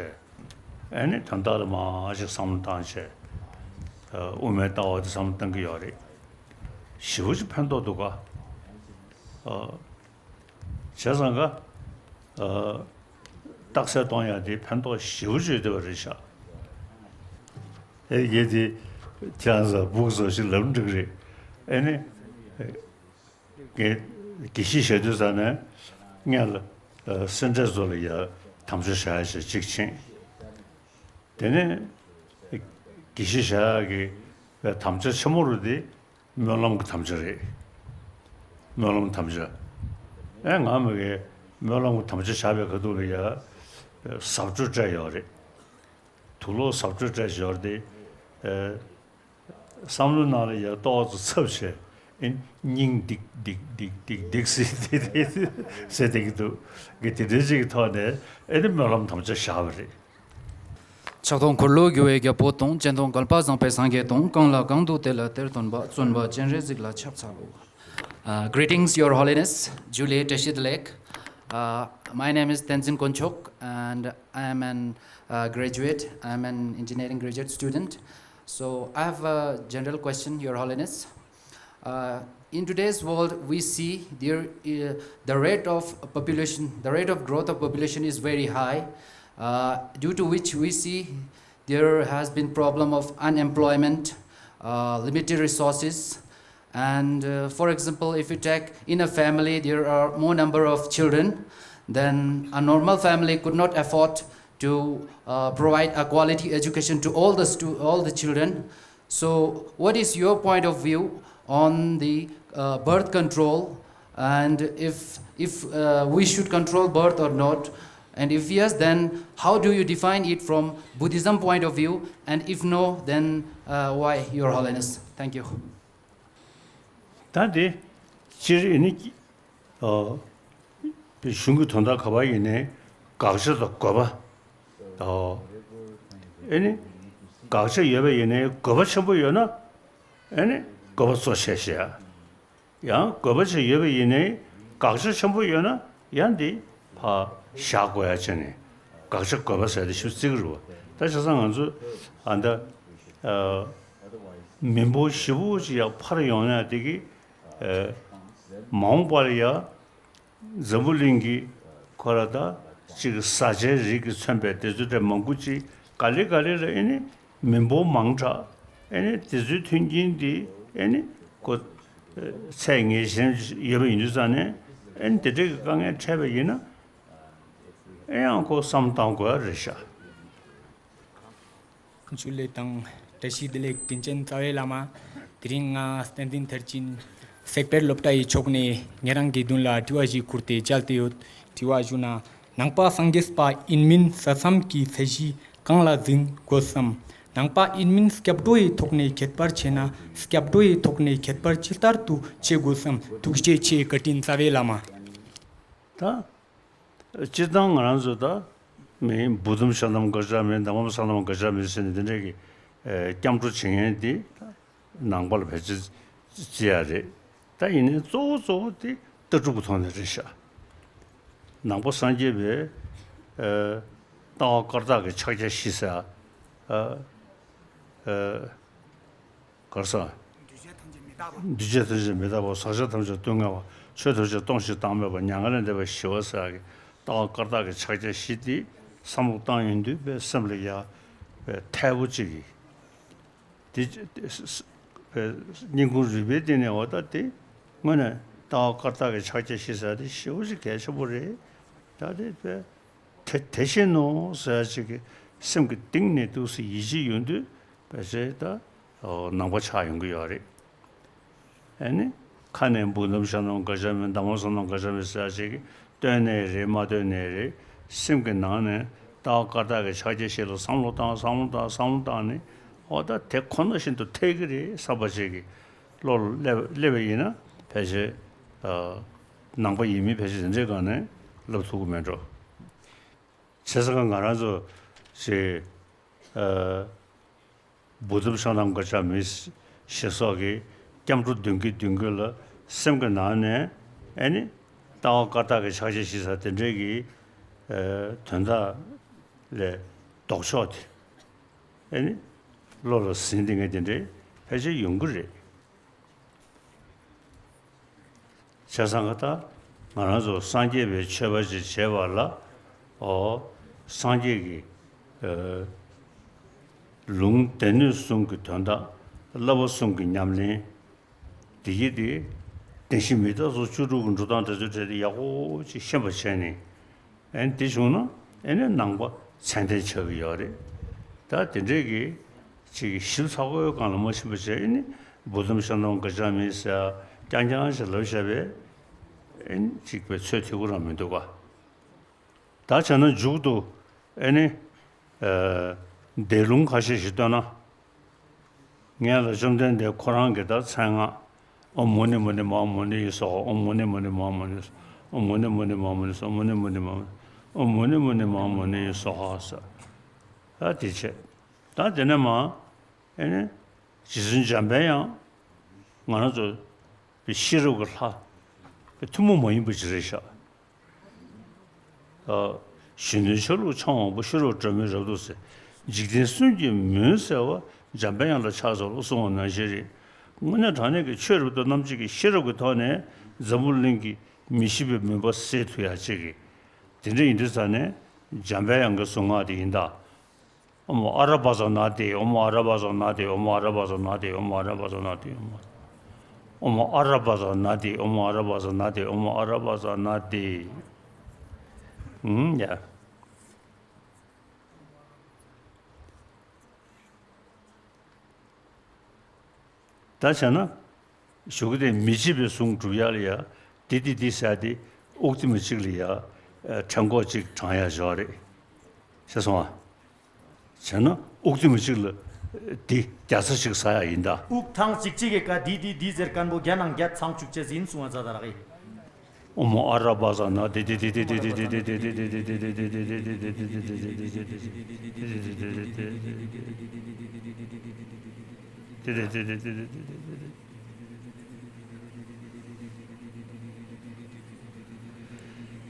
ཨེ་ནི་དོན་དག་ལ་མ་ཞིག་བསམ་བློ་བཏང་བྱས། དབུ་མའི་ལྟ་བ་དེ་བསམ་བློ་བཏང་གི་ཡོད་རེད། ཞེ་པོ་ཅིག་ཕན་ཐོགས་འདུག་ག་བྱས་ཙང་ག་རྟགས་གསལ་གཏོང་ཡག་དེ་ཕན་ཐོགས་ཞེ་པོ་ཅིག་ཡོད་བསྡད་པ་རེད་ཤག་ཨེ་ཡེ་དེ་ཁྱེད་རང་ཚོ་སྦུག་བཟོ་ཞིག་ལབ་འགྲིག་རེད། ཨེ་ནི། དགེ་དགེ་བཤེས་བཞག་དུས་ཙ་ནས་སྔོན་ལ་ཨ་སེ་འབྲས་ཚོ་ལ་ཡ་དམ་བཅའ་བཞག་ཡ་ཞིག་གཅིག་ཕྱིན། དེ་ནས་དགེ་བཤེས་བཞག་ཡ་གི་དམ་བཅའ་ཆེན་མོ་རུ་དེ་སྨོན་ལམ་གྱི་དམ་བཅའ་རེད། སྨོན་ལམ་དམ་བཅའ། ཨེ་ང་མི་གའི་སྨོན་ལམ་གྱི་དམ་བཅའ་བཞག་པའི་ཁ་ཐུག་ལ་ཡ་ཟབ་སྤྲོས་སྤྲད་ཡོད་རེད། དུག་ལོག་ཟབ་སྤྲོས་སྤྲད་ཡོད་རེད་དེ། ཨེ། བསམ་བློའི་ནང་ལ་ཡ་ཏོག་ཙམ་ཚབ་བྱས། ཨེ་སྙིང་སྡིག་སྡིག་སྡིག་སྡིག་སྡིག་ཟེར་དེ་དེ་ཟེར་དེ་གི་འདུག་གི་དེ་འདྲའི་ཅིག་གི་ཐོག་ནས་ཨེ་ནི་སྨོན་ལམ་དམ་བཅའ་བཞག་པ་རེད། ཕྱག་སྟོང་འཁོར་ལོས་སྒྱུར་བའི་རྒྱལ་པོ་དང་། སྤྱན་སྟོང་བསྐལ་པ་བཟང་པོའི་སངས་རྒྱས་དང་། གང་ལ་གང་འདུལ་དེ་ལ་དེར་སྟོན་པ། བཙུན་པ་སྤྱན་རས་གཟིགས་ལ་ཕྱག་འཚལ་ལོ། Uh, greetings, Your Holiness, Julie Teshidlek. Uh, my name is Tenzin Konchok, and I am an uh, graduate. I am an engineering graduate student. So I have a general question, Your Holiness. Uh, in today's world, we see there, uh, the rate of population, the rate of growth of population is very high, uh, due to which we see there has been problem of unemployment, uh, limited resources, and uh, for example, if you take in a family, there are more number of children, then a normal family could not afford to uh, provide a quality education to all the stu- all the children. So, what is your point of view on the uh, birth control, and if if uh, we should control birth or not? And if yes, then how do you define it from Buddhism point of view? And if no, then uh, why, Your Holiness? Thank you. ད་དེ་སྤྱིར་ཨེ་ནི། ཨོ། གཞུང་གི་དོན་དག་ག་པར་ཡིན་ནའི་དགག་བྱ་དང་དགོས་པ། ཨོ། ཨེ་ནི། དགག་བྱ་ཡོད་པ་ཡིན་ནའི་དགོས་པ་ཆེན་པོ་ཡོད་ན། ཨེ་ནི། དགོས་པ་གཙོ་ཆེ་བཞག་ཡང་དགོས་པ་ཆེ་ཡོད་པ་ཡིན་ནའི་དགག་བྱ་ཆེན་པོ་ཡོད་ན་ཡང་འདི་ཕར་བཞག་དགོས་ཡ་བྱས་ནས་དགག་བྱ་དགོས་པ་ཟེར་ཏེ་ཞུ་རྩིས་ཀྱི་རེད་བ། ད་བྱས་ཙང་ང་ཚོ་ཨ་ད། ཨ། མི་འབོར་ཞེ་པོ་ཅིག་ཡར་འཕར་ཡོང་ཡ་དེ་གི། ཨ། མ་འོངས་པ་ལ་ཡ། འཛམ་བུ་གླིང་གི་ཁོ་ར་ད་ཅིག་བཟའ་བཅའི་རིགས་ཀྱིས་མཚོན་པའི་དེ་ཚོ་དེ་མང་པོ་ཅིག་ག་ལེ་ག་ལེ་ལ་ཨེ་ནི་མི་འབོར་མང་དྲགས་ཨེ་ནི་དེ་ཚོའི་མཐུན་རྐྱེན་འདི་ཨེ་ནི་ཁོ་ཚད་ངེས་ཅན་ཡོད་པ་ཡིན་དུས་ཙང་ནས་ཨེ་ནི་དེ་འདྲའི་གི་དཀའ་ངལ་འཕྲད་པ་ཡིན་ན་ཨེ་ཡང་ཁོ་བསམ་བློ་གཏང་དགོས་རེད་ཤག་ཇུ་ལེ་དང་བཀྲ་ཤིས་བདེ་ལེགས་དྲིན་ཅན་རྩ་བའི་བླ་མ། དེ་རིང་ང་བསྟན་འཛིན་མཐར་ཕྱིན་སེག་པེར་སློབ་གྲྭ་ཡི་ཕྱོགས་ནས་ཉེ་རང་གི་མདུན་ལ་དྲི་བ་ཞིག་ཁུར་ཏེ་བཅར་ཏེ་ཡོད། དྲི་བ་ཞུ་ན། ནང་པ་སངས་རྒྱས་པ་ཡིན་མིན་ས་མཚམས་ཀྱི་ཚད་གཞི་གང་ལ་འཛིན་དགོས་སམ། ནང་པ་ཡིན་མིན་སྐྱབས་འགྲོ་ཡི་ཐོག་ནས་ཁྱད་པར་ཕྱེ་ན་སྐྱབས་འགྲོ་ཡི་ཐོག་ནས་ཁྱད་པར་ཅི་ལྟར་དུ་ཕྱེ་དགོས་སམ། ཐུགས་རྗེ་ཆེ། བཀའ་དྲིན་རྩ་བའི་བླ་མ། ད། སྤྱིར་བཏང་ང་རང་ཚོ་ད་མི་བུ་དྷམ་ཤཱ་ནམ་ག་ཇཱ་མི་དྷརྨམ་སཱརྣམ་ག་ཇཱ་མི་ཟེར་ནས་འདི་འདྲའི་གི་ཨེ་སྐྱབས་འགྲོ་བྱེད་མཁན་འདི་ནང་པ་ལ་ཕལ་ཆེར་བརྩི་ཡ་རེད། ད་ཡིན་ནའི་གཙོ་བོ་གཙོ་བོ་དེ་ལྟ་གྲུབ་ཀྱི་ཐོག་ནས་རེད་ཤག་ནང་པ་སངས་རྒྱས་པའི་ཨེ་ལྟ་བ་བཀར་བཏགས་ཀྱི་ཕྱག་རྒྱ་བཞི་ཟེར་ཨ་ཨེ། གར་ས། འདུས་བྱས་ཐམས་ཅད་མི་རྟག་པ། ཟག་བཅས་ཐམས་ཅད་སྡུག་བསྔལ་བ། ཆོས་ཐམས་ཅད་སྟོང་ཞིང་བདག་མེད་པ། མྱ་ངན་ལས་འདས་པ་ཞི་བ་ཟེར་ཡག་གི་ལྟ་བ་བཀར་བཏགས་ཀྱི་ཕྱག་རྒྱ་བཞི་དེ་བསམ་བློ་བཏང་ཡོང་དུས་པའི་སེམས་ལ་ཡ་པའི་ཐལ་པོ་གཅིག་གིས་དེ་པའི་སྙིང་ཁུང་རུས་པའི་གཏིང་ནས་འོ་ད་དེ་དངོས་གནས་ལྟ་བ་བཀར་བཏགས་ཀྱི་ཕྱག་རྒྱ་བཞི་ཟེར་དེ་ཞེ་པོ་ཅིག་གལ་ཆེན་པོ་རེད། ད་དེ་པའི། དེ་དེ་བཞིན་ནོ་ཟེར་ཅིག་གི་སེམས་ཀྱི་གཏིང་ནས་ཏོག་ཙམ་ཡིད་ཆེས་ཡོང་དུས་ཕལ་ཆེར་ད་ནང་པ་ཆགས་ཡོང་གི་ཡོད་རེད། ཨ་ནི་ཁ་ནས་བུ་དྷམ་ཤཱ་ནམ་ག་ཇཱ་མི་དྷརྨམ་སཱརྣམ་ག་ཇཱ་མི་ཟེར་ཅིག་གི་སྟོན་ནའི་རེད་མ་སྟོན་ནའི་རེད། སེམས་ཀྱི་ནང་ནས་ལྟ་བ་བཀར་བཏགས་ཀྱི་ཕྱག་རྒྱ་བཞི་ལ་བསམ་བློ་བཏང་བསམ་བློ་བཏང་བསམ་བློ་བཏང་ནས་འོ་ད་དེ་ཁོ་ན་བཞིན་དུ་འཐད་ཀྱི་རེད་བསམ་པ་ཅིག་གི་བློ་ལ་སླེབས་སླེབས་པ་ཡིན་ན་ཕལ་ཆེར་ནང་པ་ཡིན་མིན་ཕལ་ཆེར་དེ་འདྲའི་སྒང་ནས་ལབ་ཐུབ་ཀྱི་མེད་འགྲོ། བྱས་ཙང་ང་རང་ཚོ་ཞེས་ཨ་བུ་དྷམ་ཤཱ་ནམ་ག་ཇཱ་མི་ཞེས་སོགས་ཀྱི་སྐྱབས་འགྲོ་འདོན་གྱིན་འདོན་གྱིན་ལ་སེམས་ཀྱི་ནང་ནས་ཨེ་ནི་ལྟ་བ་བཀར་བཏགས་ཀྱི་ཕྱག་རྒྱ་བཞི་ཟེར་དེ་འདྲའི་གི་ཨ་དོན་དག་ལས་ལྡོག་ཕྱོགས་དེ་ཨེ་ནི་བློ་ལ་ཟིན་ཏེ་ངས་དེ་འདྲའི་ཕལ་ཆེར་ཡོང་གི་རེད། བྱས་ཙང་ད་ང་རང་ཚོ་སངས་རྒྱས་པའི་ཆོས་པ་ཅིག་བྱེད་པ་ལ་ཨོ་སངས་རྒྱས་ཀྱི་ཨ་ལུང་སྡེ་སྣོད་གསུམ་གྱི་དོན་དག་བསླབ་པ་གསུམ་གྱི་ཉམས་ལེན་ དེ་གི་དེ་བདེན་བཞི་མི་རྟག་སོགས་བཅུ་དྲུག་གི་འགྲོ་སྟངས་དེ་ཚོའི་གྲས་དེ་ཡག་པོ་ཅིག་ཤེས་པ་བྱས་ནས། ཨེ་ནི་དེ་བྱུང་ན་ཨེ་ནི་ནང་པ་ཚད་ལྡན་ཆགས་ཀྱི་ཡོད་རེད། ད་དེ་འདྲས་ཀྱི་ཅིག་ཞིབ་ཚགས་པོའི་སྒང་ལ་མ་ཕྱིན་པ་བྱས། ཨེ་ནི་བུ་དམ་ཤ་ནོ་ག་ཅང་མིན་ཟེར་རྐྱང་རྐྱང་ཞིག་ལབ་བཞག་པས་ཨེ་ནི་ཅིག་པའི་ཚོད་ཐིག་པོ་རང་མི་འདུག་ག། ད་བྱས་ན་མཇུག་ཏུ་ཨེ་ནི། ཨ། འདས་ལུང་ཁ་ཤས་ཤིག་བཏོན་ན། སྔོན་ལ་བཅོམ་ལྡན་འདས་ཁོ་རང་གི་ད་མཚན་སྔགས། ཨོཾ་མུ་ནེ་མུ་ནེ་མ་ཧཱ་མུ་ནེ་ཡེ་སྭཱ་ཧཱ། ཨོཾ་མུ་ནེ་མུ་ནེ་མ་ཧཱ་མུ་ནེ་ཡེ་སྭཱ་ཧཱ། ཨོཾ་མུ་ནེ་མུ་ནེ་མ་ཧཱ་མུ་ནེ་ཡེ་སྭཱ་ཧཱ། ཨོཾ་མུ་ནེ་མུ་ནེ་མ་ཧཱ་མུ་ནེ་ཡེ་སྭཱ་ཧཱ་ཟེར། ད་དེ་བྱས། ད་དེ་ནས་མ། ཨེ་ནི། རྗེ་བཙུན་འཇམ་པའི་དབྱངས། ང་རང་ཚོ་པའི་ཤེས་རབ་ཀྱི་ལྷ། པའི་ཐུན་མོང་མ་ཡིན་པ་ཅིག་རེད་ཤག། ཨ། གཞོན་ནུའི་ཆ་ལུགས་འཆང་དབང་པོ། ཤེས་རབ་སྒྲོན་མེ་རབ་ཏུ་གསལ། འཇིག་རྟེན་གསུམ་གྱི་མུན་བསལ་བ། འཇམ་པའི་དབྱངས་ལ་ཕྱག་འཚལ་ལོ་གསུངས་པ་ནང་བཞིན་རེད། དངོས་གནས་དྲང་གནས་ཀྱི་ཆོས་རབ་ཏུ་རྣམ་འབྱེད་ཀྱི་ཤེས་རབ་ཀྱི་ཐོག་ནས་འཛམ་བུ་གླིང་གི་མི་ཤེས་པའི་མུན་པ་སེལ་ཐུབ་ཡ་ཅིག་གི། དེ་འདྲ་ཡིན་དུས་ཙང་ནས་འཇམ་པའི་དབྱངས་ཀྱི་གཟུངས་སྔགས་དེ་ཡིན་ད། ཨོཾ་ཨ་ར་པ་ཙ་ན་དྷཱིཿ། ཨོཾ་ཨ་ར་པ་ཙ་ན་དྷཱིཿ། ཨོཾ་ཨ་ར་པ་ཙ་ན་དྷཱིཿ། ཨོཾ་ཨ་ར་པ་ཙ་ན་དྷཱིཿ། ཨོཾ་ཨ་ར་པ་ཙ་ན་དྷཱིཿ། ཨོཾ་ཨ་ར་པ་ཙ་ན་དྷཱིཿ། ཨོཾ་ཨ་ར་པ་ཙ་ན་དྷཱིཿ། ཨུམ། ཡ། ད་བྱས་ན། ཞུ་གི་དེ་མི་བརྗེད་པའི་གཟུངས་སྒྲུབ་ཡ་ལ་ཡ། དེ་དེ་དེ་ཟེར་ཡ་དེ་དབུགས་ཐིམ་གཅིག་ལ་ཡ། ཨ། ཕྲེང་སྐོར་གཅིག་བགྲང་ཡ་ཞོག་རེད། ཤེས་སོང་ཨ། བྱས་ན་དབུགས་ཐིམ་གཅིག་ལ་དེ་བརྒྱ་རྩ་གཅིག་ཟ་ཡ་ཡིན་ད། དབུགས་ཐེངས་གཅིག་གཅིག་གི་ཀ་དེ་དེ་དེ་ཟེར་མཁན་པོ་བརྒྱ་ནང་བརྒྱ་ཚང་བཅུག་བྱས་ཟིན་གསུང་བ་ཙ་ད་རག་གི། ཨོཾ་ཨ་ར་པ་ཙ་ན་དྷཱིཿ། དྷཱིཿ། དྷཱིཿ།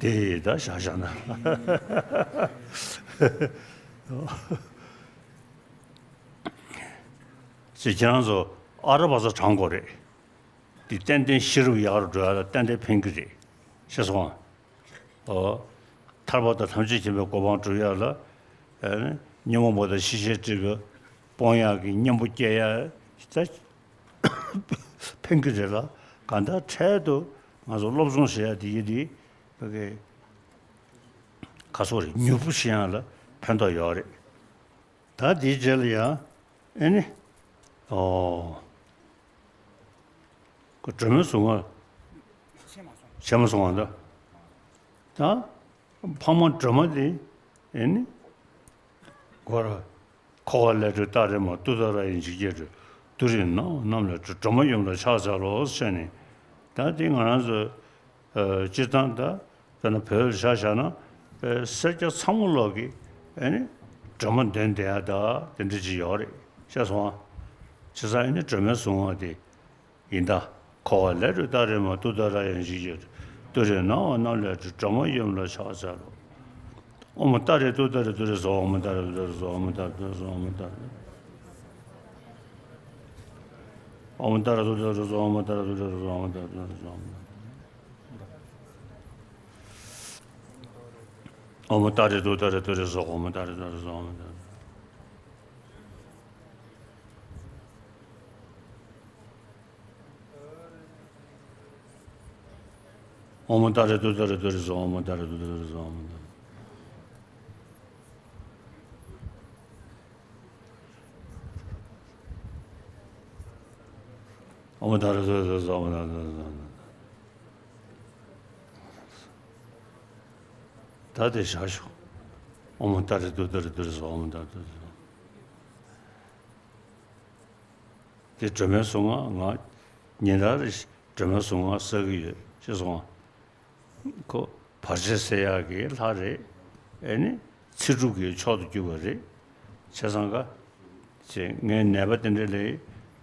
དེ་ད་བཞག་བཞག་ན། ཅེས་ཁྱེད་རང་ཚོ་ཨ་ར་པ་ཙ་བགྲང་དགོས་རེད། འདི་ཏན་ཏན་ཤེས་རབ་ཡག་རུ་འགྲོ་ཡ་ལ་ཏན་ཏན་ཕན་གྱི་རེད། ཤེས་སོང་ཨ། ཨོ། ཐར་པ་དང་ཐམས་ཅད་མཁྱེན་པའི་གོ་འཕང་སྒྲུབ་ཡ་ལ། ཨ། ཉོན་མོངས་པ་དང་ཤེས་བྱའི་སྒྲིབ་པ་སྤོང་ཡག་གི་གཉེན་པོ་སྐྱེ་ཡ་ད་ཕན་གྱི་རེད་ལ། གང་ལྟར་འཕྲལ་དུ་ང་ཚོ་སློབ་སྦྱོང་བྱེད་ཡ་འདི་ཡི་འདི་ཕ་གི་ཁ་སོ་རེད། མྱུར་པོ་ཤེས་ཡ་ལ་ཕན་ཐོགས་ཡོད་རེད། ད་དེའི་རྗེས་ལ་ཡང་ཨེ་ནི། ཨོ། ཁོ་སྒྲོལ་མའི་གཟུངས་སྔགས་བྱས་མ་སོང་བ་འདྲ། ད་འཕགས་མ་སྒྲོལ་མ་དེ་ཨེ་ནི། ཁོ་ར། འཁོར་བ་ལས་སྒྲོལ་ཏཱ་རེ་མ། ཏུཏྟཱ་ར་ཡི་འཇིགས་བརྒྱད་སྒྲོལ། དུས་རིང་ནམ་མཁའ་རྣམས་ལས་སྒྲོལ། སྒྲོལ་མ་ཡུམ་ལ་ཕྱག་འཚལ་ལོ་ཟེར་ནས། ད་དེ་ང་རང་ཚོ། ཨ། སྤྱིར་བཏང་ད་དཔེར་ན་བོད་ལ་ཆ་བཞག་ན། ཨ། སེར་སྐྱ་ཚང་མ་ལོག་གི་ཨེ་ནི་སྒྲོལ་མ་འདོན་བསྡད་ཡ་ད་དེ་འདྲ་ཅིག་ཡོད་རེད། ཤེས་སོང་ཨ། བྱས་ཙང་ཨེ་ནི་སྒྲོལ་མའི་གཟུངས་སྔགས་དེ་ཡིན་ད། འཁོར་བ་ལས་སྒྲོལ་ཏཱ་རེ་མ། ཏུཏྟཱ་ར་ཡི་འཇིགས་བརྒྱད་སྒྲོལ། དུས་རིང་ནམ་མཁའ་རྣམས་ལས་སྒྲོལ། སྒྲོལ་མ་ཡུམ་ལ་ཕྱག་འཚལ་ལོ། ཨོཾ་ཏཱ་རེ་ཏུཏྟཱ་རེ་ཏུ་རེ་སྭཱ་ཧཱ། ཨོཾ་ཏཱ་རེ་ཏུཏྟཱ་རེ་སྭཱ་ཧཱ། ཨོཾ་ཏཱ་རེ་ཏུཏྟཱ་རེ་སྭཱ་ཧཱ། ཨོཾ་ཏཱ་རེ་ཏུཏྟཱ་རེ་སྭཱ་ཧཱ། ཨོཾ་ཏཱ་རེ་ཏུཏྟཱ་རེ་སྭཱ་ཧཱ། ཨོཾ་ཏཱ་རེ་ཏུཏྟཱ་རེ་ཏུ་རེ་སྭཱ་ཧཱ། ཨོཾ་ཏཱ་རེ་ཏུཏྟཱ་རེ་ཏུ་རེ་སྭཱ་ཧཱ། ཨོཾ་ཏཱ་རེ་ཏུཏྟཱ་རེ་སྭཱ་ཧཱ། ཨོཾ་ཏཱ་རེ། ཨོཾ་ཏཱ་རེ་ཏུཏྟཱ་རེ་ཏུ་རེ་སྭཱ་ཧཱ། ཨོཾ་ཏཱ་རེ་ཏུཏྟཱ་རེ་ཏུ་རེ་སྭཱ་ཧཱ། ཨོཾ་ཏཱ་རེ་ཏུཏྟཱ་རེ་ཏུ་རེ་སྭཱ་ཧཱ། ཨོཾ་ཏཱ་རེ་ཏུཏྟཱ་རེ་ཏུ་རེ་སྭཱ་ཧཱ། ཨོཾ་ཏཱ་རེ་ཏུཏྟཱ་རེ་ཏུ་རེ་སྭཱ་ཧཱ། ཨོཾ་ཏཱ་རེ་ཏུཏྟཱ་རེ་ཏུ་རེ་སྭཱ་ཧཱ། ཨོཾ་ཏཱ་རེ་ཏུཏྟཱ་རེ་ཏུ་རེ་སྭཱ་ཧཱ། དེ་སྒྲོལ་མའི་གཟུངས་སྔགས་ང་ཉིན་ལྟར་རེ་བཞིན་སྒྲོལ་མའི་གཟུངས་སྔགས་བསགས་ཀྱི་ཡོད། ཤེས་སོང་ང་། ཁོ་བར་ཆད་སེལ་ཡག་གི་ལྷ་རེད། ཨེ་ནི་ཚེ་སྒྲུབ་ཀྱི་མཆོག་ཏུ་གྱུར་པ་རེད། བྱས་ཙང་ཀ་ཅེས་ངའི་ནད་པ་དེ་འདྲ་ལ་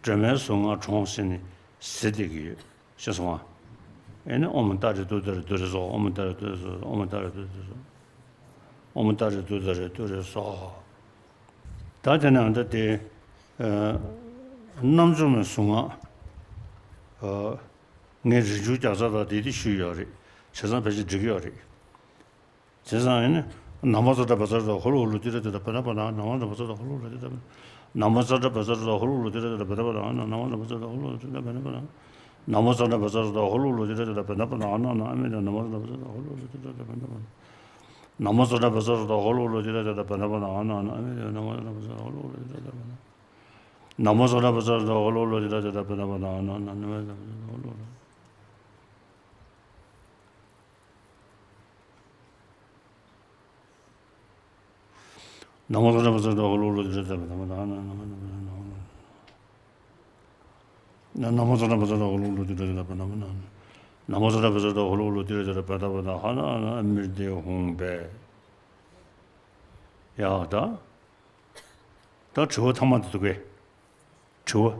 སྒྲོལ་མའི་གཟུངས་སྔགས་གྲོངས་ཟེར་ནས་ཟེར་བསྡད་ཀྱི་ཡོད། ཤེས་སོང་ང་། ཨེ་ནི་ཨོཾ་ཏཱ་རེ་ཏུཏྟཱ་རེ་ཏུ་རེ་སྭཱ་ཧཱ། ཨོཾ་ཏཱ་རེ་ཏུཏྟཱ་རེ་ཏུ་རེ་སྭཱ་ཧཱ། ཨོཾ་ཏཱ་རེ་ཏུཏྟཱ་རེ་ཏུ་རེ་སྭཱ་ཧཱ། ཨོཾ་ཏཱ་རེ་ཏུཏྟཱ་རེ་ཏུ་རེ་སྭཱ་ཧཱ། ད་དེ་ནས་ཨ་ད་དེ། ཨ། རྣམ་འཇོམས་པའི་གཟུངས་སྔགས། ཨ། ངས་རིན་འབྱུང་རྒྱ་མཚོ་དང་དེ་དེ་ཞུས་ཡོད་རེད། བྱས་ཙང་ཕལ་ཆེར་འགྲིག་གི་ཡོད་རེད། བྱས་ཙང་ཨེ་ནི། ན་མོ་ཙཀྲ་པ་ཙཀྲ་ཧོ་ལུ་ཧོ་ལུ་ཏི་ར་ཏི་ར་བ་ན་བ་ན། ན་མོ་ན་མོ་ཙཀྲ་པ་ཙཀྲ་ཧོ་ལུ་ཧོ་ལུ་ཏི་ར་ཏི་ར་བ་ན་བ་ན། ན་མོ་ཙཀྲ་པ་ཙཀྲ་ཧོ་ལུ་ཧོ་ལུ་ཏི་ར་ཏི་ར་བ་ན་བ་ན། ན་མོ་ཙོ་ན་བ་ཙ་ར་ད་ཧོ་ལོ་ལོ་ཏི་ར་ཏ་བ་ན་བ་ན་ཨ་ན་ན་ཨ་མེ་ཏ། ན་མོ་ཙོ་ན་བ་ཙ་ར་ད་ཧོ་ལོ་ལོ་ཏི་ར་ཏ་བ་ན་བ་ན། ན་མོ་ཙོ་ན་བ་ཙ་ར་ད་ཧོ་ལོ་ལོ་ཏི་ར་ཏ་བ་ན་བ་ན་ཨ་ན་ན་ཨ་མེ་ཏ། ན་མོ་ཙོ་ན་བ་ཙ་ར་ད་ཧོ་ལོ་ལོ་ཏི་ར་ཏ་བ་ན། ན་མོ་ཙོ་ན་བ་ཙ་ར་ད་ཧོ་ལོ་ལོ་ཏི་ར་ཏ་བ་ན་བ་ན་ཨ་ན་ན་ཨ་མེ་ཏ། ཧོ་ལོ་ལོ། ན་མོ་ཙོ་ན་བ་ཙ་ར་ད་ཧོ་ལོ་ལོ་ཏི་ར་ཏ་བ་ན་བ་ན་ཨ་ན་ན་ཨ་མེ་ཏ། ན་མོ་ཙོ་ན་བ་ཙ་ར་ད་ཧོ་ལོ་ལོ་ཏི་ར་ཏ་བ་ན་བ་ན། ན་མོ་ཙོ་ན་བ་ཙ་ར་ད་ཧོ་ལོ་ལོ་ཏི་ར་ཏ་བ་ན་བ་ན་ཨ་ན་ཨ་མེ་ཏ་ཧུང་བས། ཡ་ད། ད་དྲི་བ་ཐ་མ་འདི་འདུག་གས། དྲི་བ་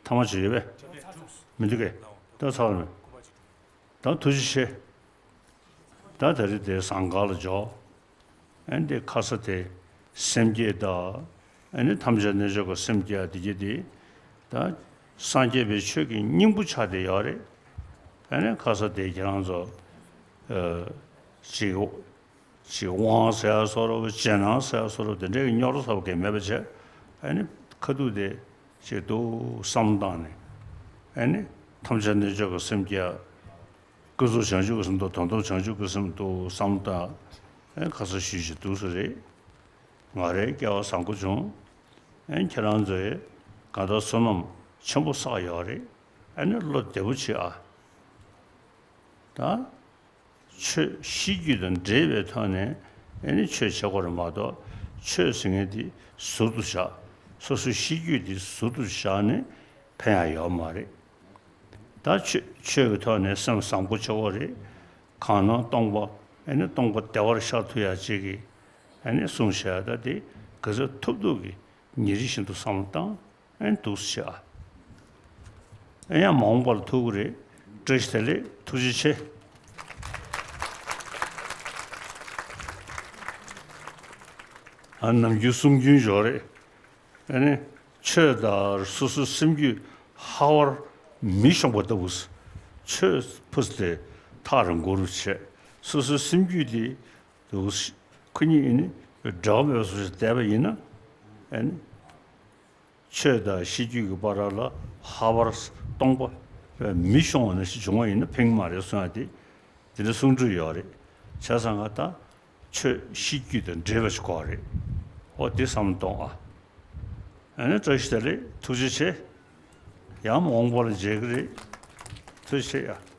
ཐ་མ་ཅིག་ཡོད་པས། མི་འདུག་གས། ད་ཚར་མེད། ད་ཐུགས་རྗེ་ཆེ། ད་ད་རེས་དེ་ཟངས་དཀར་ལ་འཇོག་ཨ་ནི་དེ་ཁ་ས་དེ་སེམས་བསྐྱེད་དང་། ཨ་ནི་ཐམས་ཅད་གནོད་བྱེད་ཀྱི་སེམས་བསྐྱེད་དེ་གྱད་དེ། ད་སངས་རྒྱས་པའི་ཆོས་ཀྱི་སྙིང་པོ་ཆགས་བསྡད་ཡོད་རེད། ཨ་ནི་ཁ་ས་དེ་ཁྱེད་རང་ཚོ་ཨ་ཅིག་ཅིག་དབང་ཟེར་ཡ་བཟོ་འདྲ་པོ། རྗེས་གནང་ཟེར་ཡ་བཟོ་འདྲ་པོ། དེ་འདྲའི་གི་རྙོག་དྲ་ཚ་པོ་གང་ཡང་མེད་པ་བྱས། ཨ་ནི་ཁ་ཐུག་དེ་ཅིག་འདུག་བསམ་བློ་བཏང་ནས། ཨ་ནི་ཐམས་ཅད་གནོད་བྱེད་ཀྱི་སེམས་བསྐྱེད། ཀུན་རྫོབ་བྱང་ཆུབ་ཀྱི་སེམས་དང་དོན་དམ་བྱང་ཆུབ་ཀྱི་སེམས་འདུག་བསམ་བློ་བཏང་། ཨ་ནི་ཁ་ས་ཞུས་ཅིག་འདུག་ས་རེད། ང་རའི་སྐལ་བ་བཟང་པོ་བྱུང་། ཨ་ནི་ཁྱེད་རང་ཚོས་གང་ལྟར་བསོད་ནམས་ཆེན་པོ་བསགས་ཡོད་རེད། ཨ་ནི་བློ་བདེ་པོ་བྱེད་ཨ། ད་ཆོས་ཤེས་རྒྱུད་དང་འབྲེལ་བའི་ཐོག་ནས་ཨ་ནི་ཆོས་བྱེད་དགོས་རེད་མ་གཏོགས། ཆོས་ཟེར་མཁན་དེ་ཟུར་དུ་བཞག་སོ་སོའི་ཤེས་རྒྱུད་དེ་ཟུར་དུ་བཞག་ནས་ཕན་ཡག་ཡོད་མ་རེད། ད་ཆོས་ཆོས་ཀྱི་ཐོག་ནས་སེམས་བཟང་པོ་བྱེད་དགོས་རེད། གང་སྣང་སྟོང་པ། ཨ་ནི་སྟོང་པ་བདེ་བར་ཤར་ཐུབ་ཡག་ཅིག་གི་ཨ་ནི་གསུང་བཤད་ད་དེ་ག་ཚོད་ཐུབ་ཐུབ་ཀྱིས་ཉིན་རེ་བཞིན་དུ་བསམ་བློ་བཏང་། ཨ་ནི་འདུག་སེ་བྱེད་ཨ། ཨ་ཡང་མ་འོངས་པ་ལ་ཐུག་གི་རེད། བཀྲ་ཤིས་བདེ་ལེགས། ཐུགས་རྗེ་ཆེ། ཨ་ནམ་རྒྱུན་གསུང་རྒྱུན་ཡོད་རེད། ཨ་ནི་ཆོས་དང་སོ་སོའི་སེམས་རྒྱུད་ཧ་བར་མི་ཤོང་པ་ལྟ་བུ། ཆོས་ཕུས་ཏེ་ཐག་རིང་པོར་བྱས། སོ་སོའི་སེམས་རྒྱུད་དེ་དུ་ཁོ་གཉིས་ཨ་ནི་འབྲལ་བ་མེད་པ་བཟོ་ཞིག་བསྡད་པ་ཡིན་ན། ཨ་ནི་ཆོས་དང་ཤེས་རྒྱུད་ཀྱི་བར་ལ་ཧ་བར་སྟོང་པ་མི་ཤོང་བ་ནང་བཞིན་བྱུང་བ་ཡིན་ན་ཕན་གྱི་མ་རེད་གསུང་ཡ་དེ། དེ་འདྲ་གསུང་སྲོལ་ཡོད་རེད། བྱས་ཙང་ང་ད་ཆོས་ཤེས་རྒྱུད་དང་འབྲེལ་བ་ཞིག་དགོས་རེད། ཨོ་དེ་བསམ་བློ་གཏོང་ཨ། ཨ་ནི་བཀྲ་ཤིས་བདེ་ལེགས། ཐུགས་རྗེ་ཆེ། ཡང་མ་འོངས་པ་ལ་མཇལ་གི་རེད། ཐུགས་རྗེ་ཆེ་ཡ།